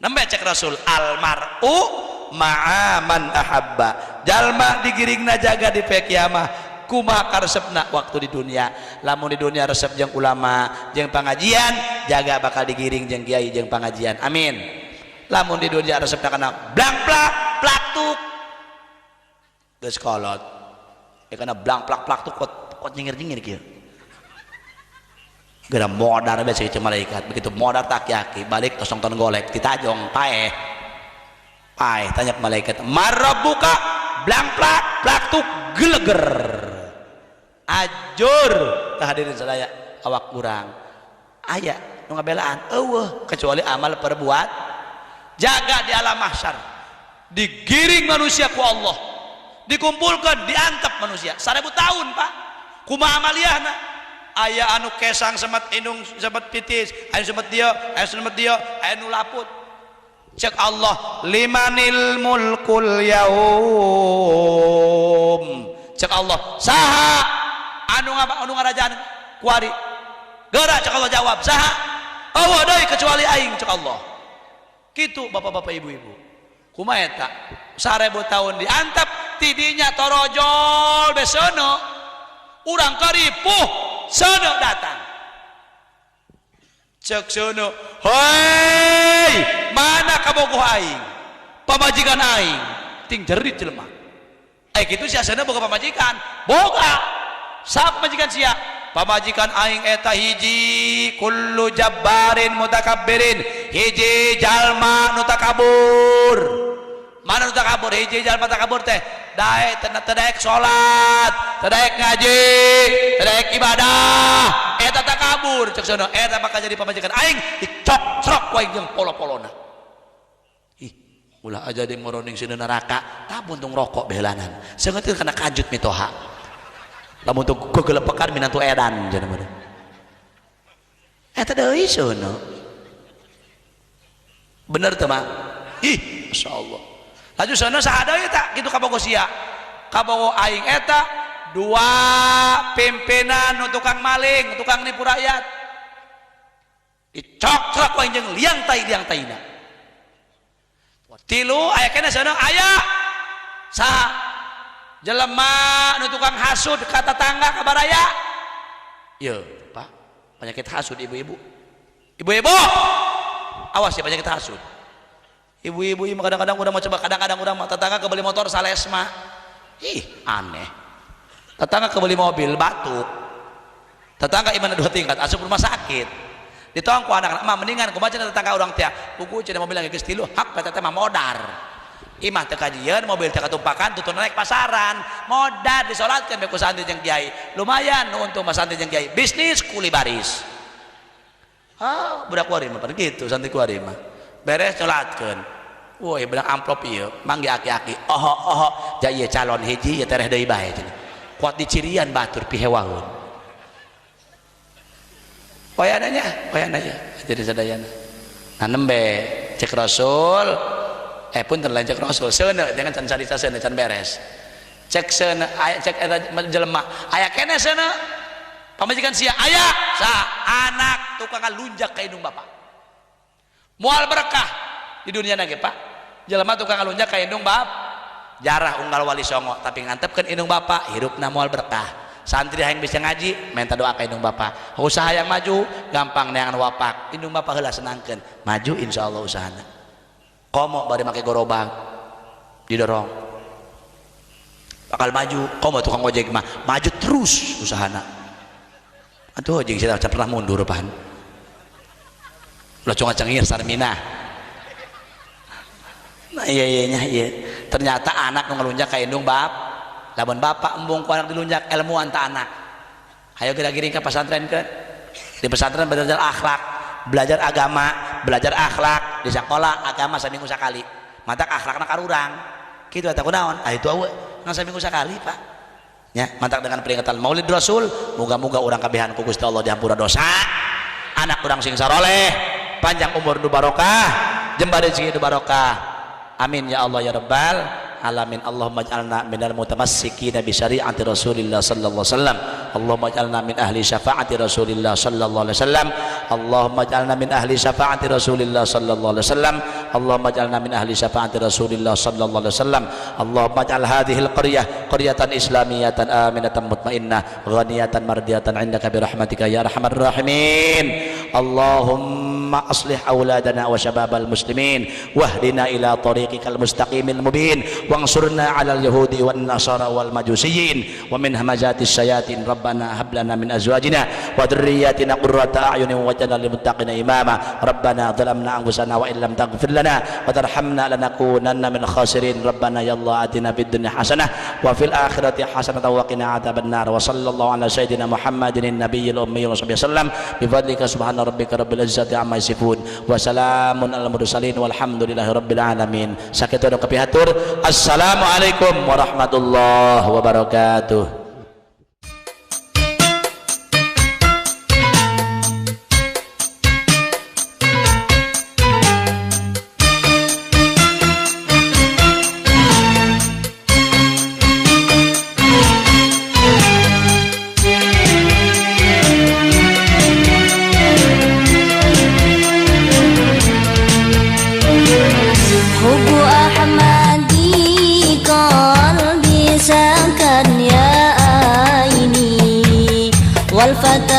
Nembe cek Rasul almaru ma'a man ahabba, jalma digiringna jaga di poe kiamah kumaha karesepna waktu di dunia. Lamun di dunia resep jeung ulama jeung pangajian, jaga bakal digiring jeung kiai jeung pangajian, amin. Lamun di dunia resepna kana blang plak plak tuk geus kolot ya kana blang plak plak tuk kot kot nyingir-nyingir kieu. Geura modar bae cek malaikat. Begitu modar tak aki balik tosong ton golek ditajong paeh. Paeh tanya malaikat, "Marabbuka?" Blang plak plak tuh geleger. Ajur tah hadirin sadaya awak urang. Aya nu ngabelaan eueuh kecuali amal perbuat. Jaga di alam mahsyar. Digiring manusia ku Allah. Dikumpulkan, diantep manusia 1000 tahun, Pak. Kumaha amaliyahna? Aya anu kesang semet indung semet pitis, aya semet dia, aya semet dia, aya nu laput. Cek Allah, limanil mulkul yaum. Cek Allah, saha anu ngapa anu ngarajaan kuari? Geura cek Allah jawab, saha? Allah deui kecuali aing cek Allah. Kitu bapak-bapak ibu-ibu. Kumaha eta? 1000 tahun diantep tidinya torojol besono. Urang karipuh seuneu datang. Cek seuneu, hei, mana kabogoh aing? Pamajikan aing, ting jerit jelema. Eh kitu sia seuneu boga pamajikan. Boga. Saha pamajikan sia? Pamajikan aing eta hiji kullu jabbarin mutakabbirin, hiji jalma nu takabur. Mana nu takabur? Hiji jalma takabur teh daek teu daek salat, teu daek ngaji, teu daek ibadah, eta takabur cek sono, eta bakal jadi pamajikan aing, dicok-crok ku aing jeung polo-polona. Ih, ulah aja di moroning sieun neraka, tah untung rokok behelanan. Seungeut kana kajut mitoha. Lamun teu gegelepekan minantu edan cenah mah. Eta deui sono. Bener teu mah? Ih, masyaallah. Laju sono saha deui eta kitu kabogo sia. Kabogo aing eta dua pimpinan nu tukang maling, tukang nipu rakyat. Dicoktrok ku aing jeung liang tai liang taina. Tilu aya keneh sono aya saha? Jelema nu tukang hasud ka tetangga ka baraya. Ye, Pak, penyakit hasud ibu-ibu. Ibu-ibu, awas ya penyakit hasud. Ibu-ibu ini kadang-kadang udah mau coba, kadang-kadang udah mau tetangga kebeli motor salesma. Ih, aneh. Tetangga kebeli mobil batuk. Tetangga imana dua tingkat asup rumah sakit. Ditong ku anak-anak, mah mendingan kumaha cenah tetangga urang teh. Buku cenah mobil geus tilu, hak eta teh mah modar. Imah teu kajian, mobil teu katumpakan, tutun naik pasaran. Modar disolatkeun be ku santri jeung kiai. Lumayan nu untung mah santri jeung kiai. Bisnis kuli baris. Ah, budak kuari mah gitu santri kuari mah. Beres nyolatkeun. Woi, beunang amplop ieu, manggi aki-aki. Oho oho, ja ieu calon hiji ieu tereh deui bae cenah. Kuat dicirian batur pihewaeun. Wayananya, wayananya jadi sadayana. Nah nembe cek Rasul, pun lain cek Rasul, seuneu jangan can carita seuneu can beres. Cek seuneu aya cek eta jelema, aya keneh seuneu. Pamajikan sia aya sa anak tukang lunjak ka indung bapak. Moal berkah di dunia ge Pak. Jelema tukang lunjak ka indung bap, jarah unggal wali songo tapi ngantepkeun indung bapak hirupna moal berkah. Santri hayang bisa ngaji minta doa ka indung bapak. Usaha yang maju gampang neangan wapak, indung bapak heula senangkeun, maju insyaallah usahana. Komo bari make gerobak didorong bakal maju. Komo tukang ojek mah maju terus usahana. Atuh jeung sia pernah mundur pan. Ulah cuma cengir Sarmina. Nah iya iya nya iya. Ternyata anak nu ngalunjak ka indung bap. Lamun bapak embung ku anak dilunjak ilmuan ta anak. Hayo geura-giring ka pesantren ke. Di pesantren belajar akhlak, belajar agama, belajar akhlak. Di sekolah agama saminggu sakali. Matak akhlakna karurang. Kitu eta kunaon? Ah itu awe ngan saminggu sakali, Pak. Ya, matak dengan peringatan Maulid Rasul, moga-moga urang kabehan ku Gusti Allah dihampura dosa. Anak urang sing saroleh, panjang umur nu barokah, jembar rezeki nu barokah. Amin ya Allah ya Rabbal alamin. Allahumma ij'alna minal mutamassikina bi syari'ati Rasulillah sallallahu alaihi wasallam. Allahumma ij'alna min ahli syafaati Rasulillah sallallahu alaihi wasallam. Allahumma ij'alna min ahli syafaati Rasulillah sallallahu alaihi wasallam. Allahumma ij'alna min ahli syafaati Rasulillah sallallahu alaihi wasallam. Allahumma ij'al hadhihi al-qaryah qaryatan islamiyatan aminatan mutmainnah ghaniyatan mardiyatan indaka bi rahmatika ya arhamar rahimin. Allahumma Allahumma aslih auladana wa syababal muslimin wahdina ila tariqikal mustaqimil mubin wansurna 'alal yahudi wan nasara wal majusiyyin wa min hamazatis syayatin. Rabbana hab lana min azwajina wa dhurriyyatina qurrata a'yunin waj'alna lil muttaqina imama. Rabbana zalamna anfusana wa illam taghfir lana wa tarhamna lanakunanna minal khasirin. Rabbana ya Allah atina fid dunya hasanah wa fil akhirati hasanah wa qina adzabannar. Wa sallallahu ala sayyidina Muhammadin nabiyil ummi wa sahbihi sallam. Bi fadlika subhana rabbika rabbil izzati amma yasifun wa salamun alal mursalin walhamdulillahi rabbil alamin. Sakitu nu kapihatur. Assalamualaikum warahmatullahi wabarakatuh. والفتى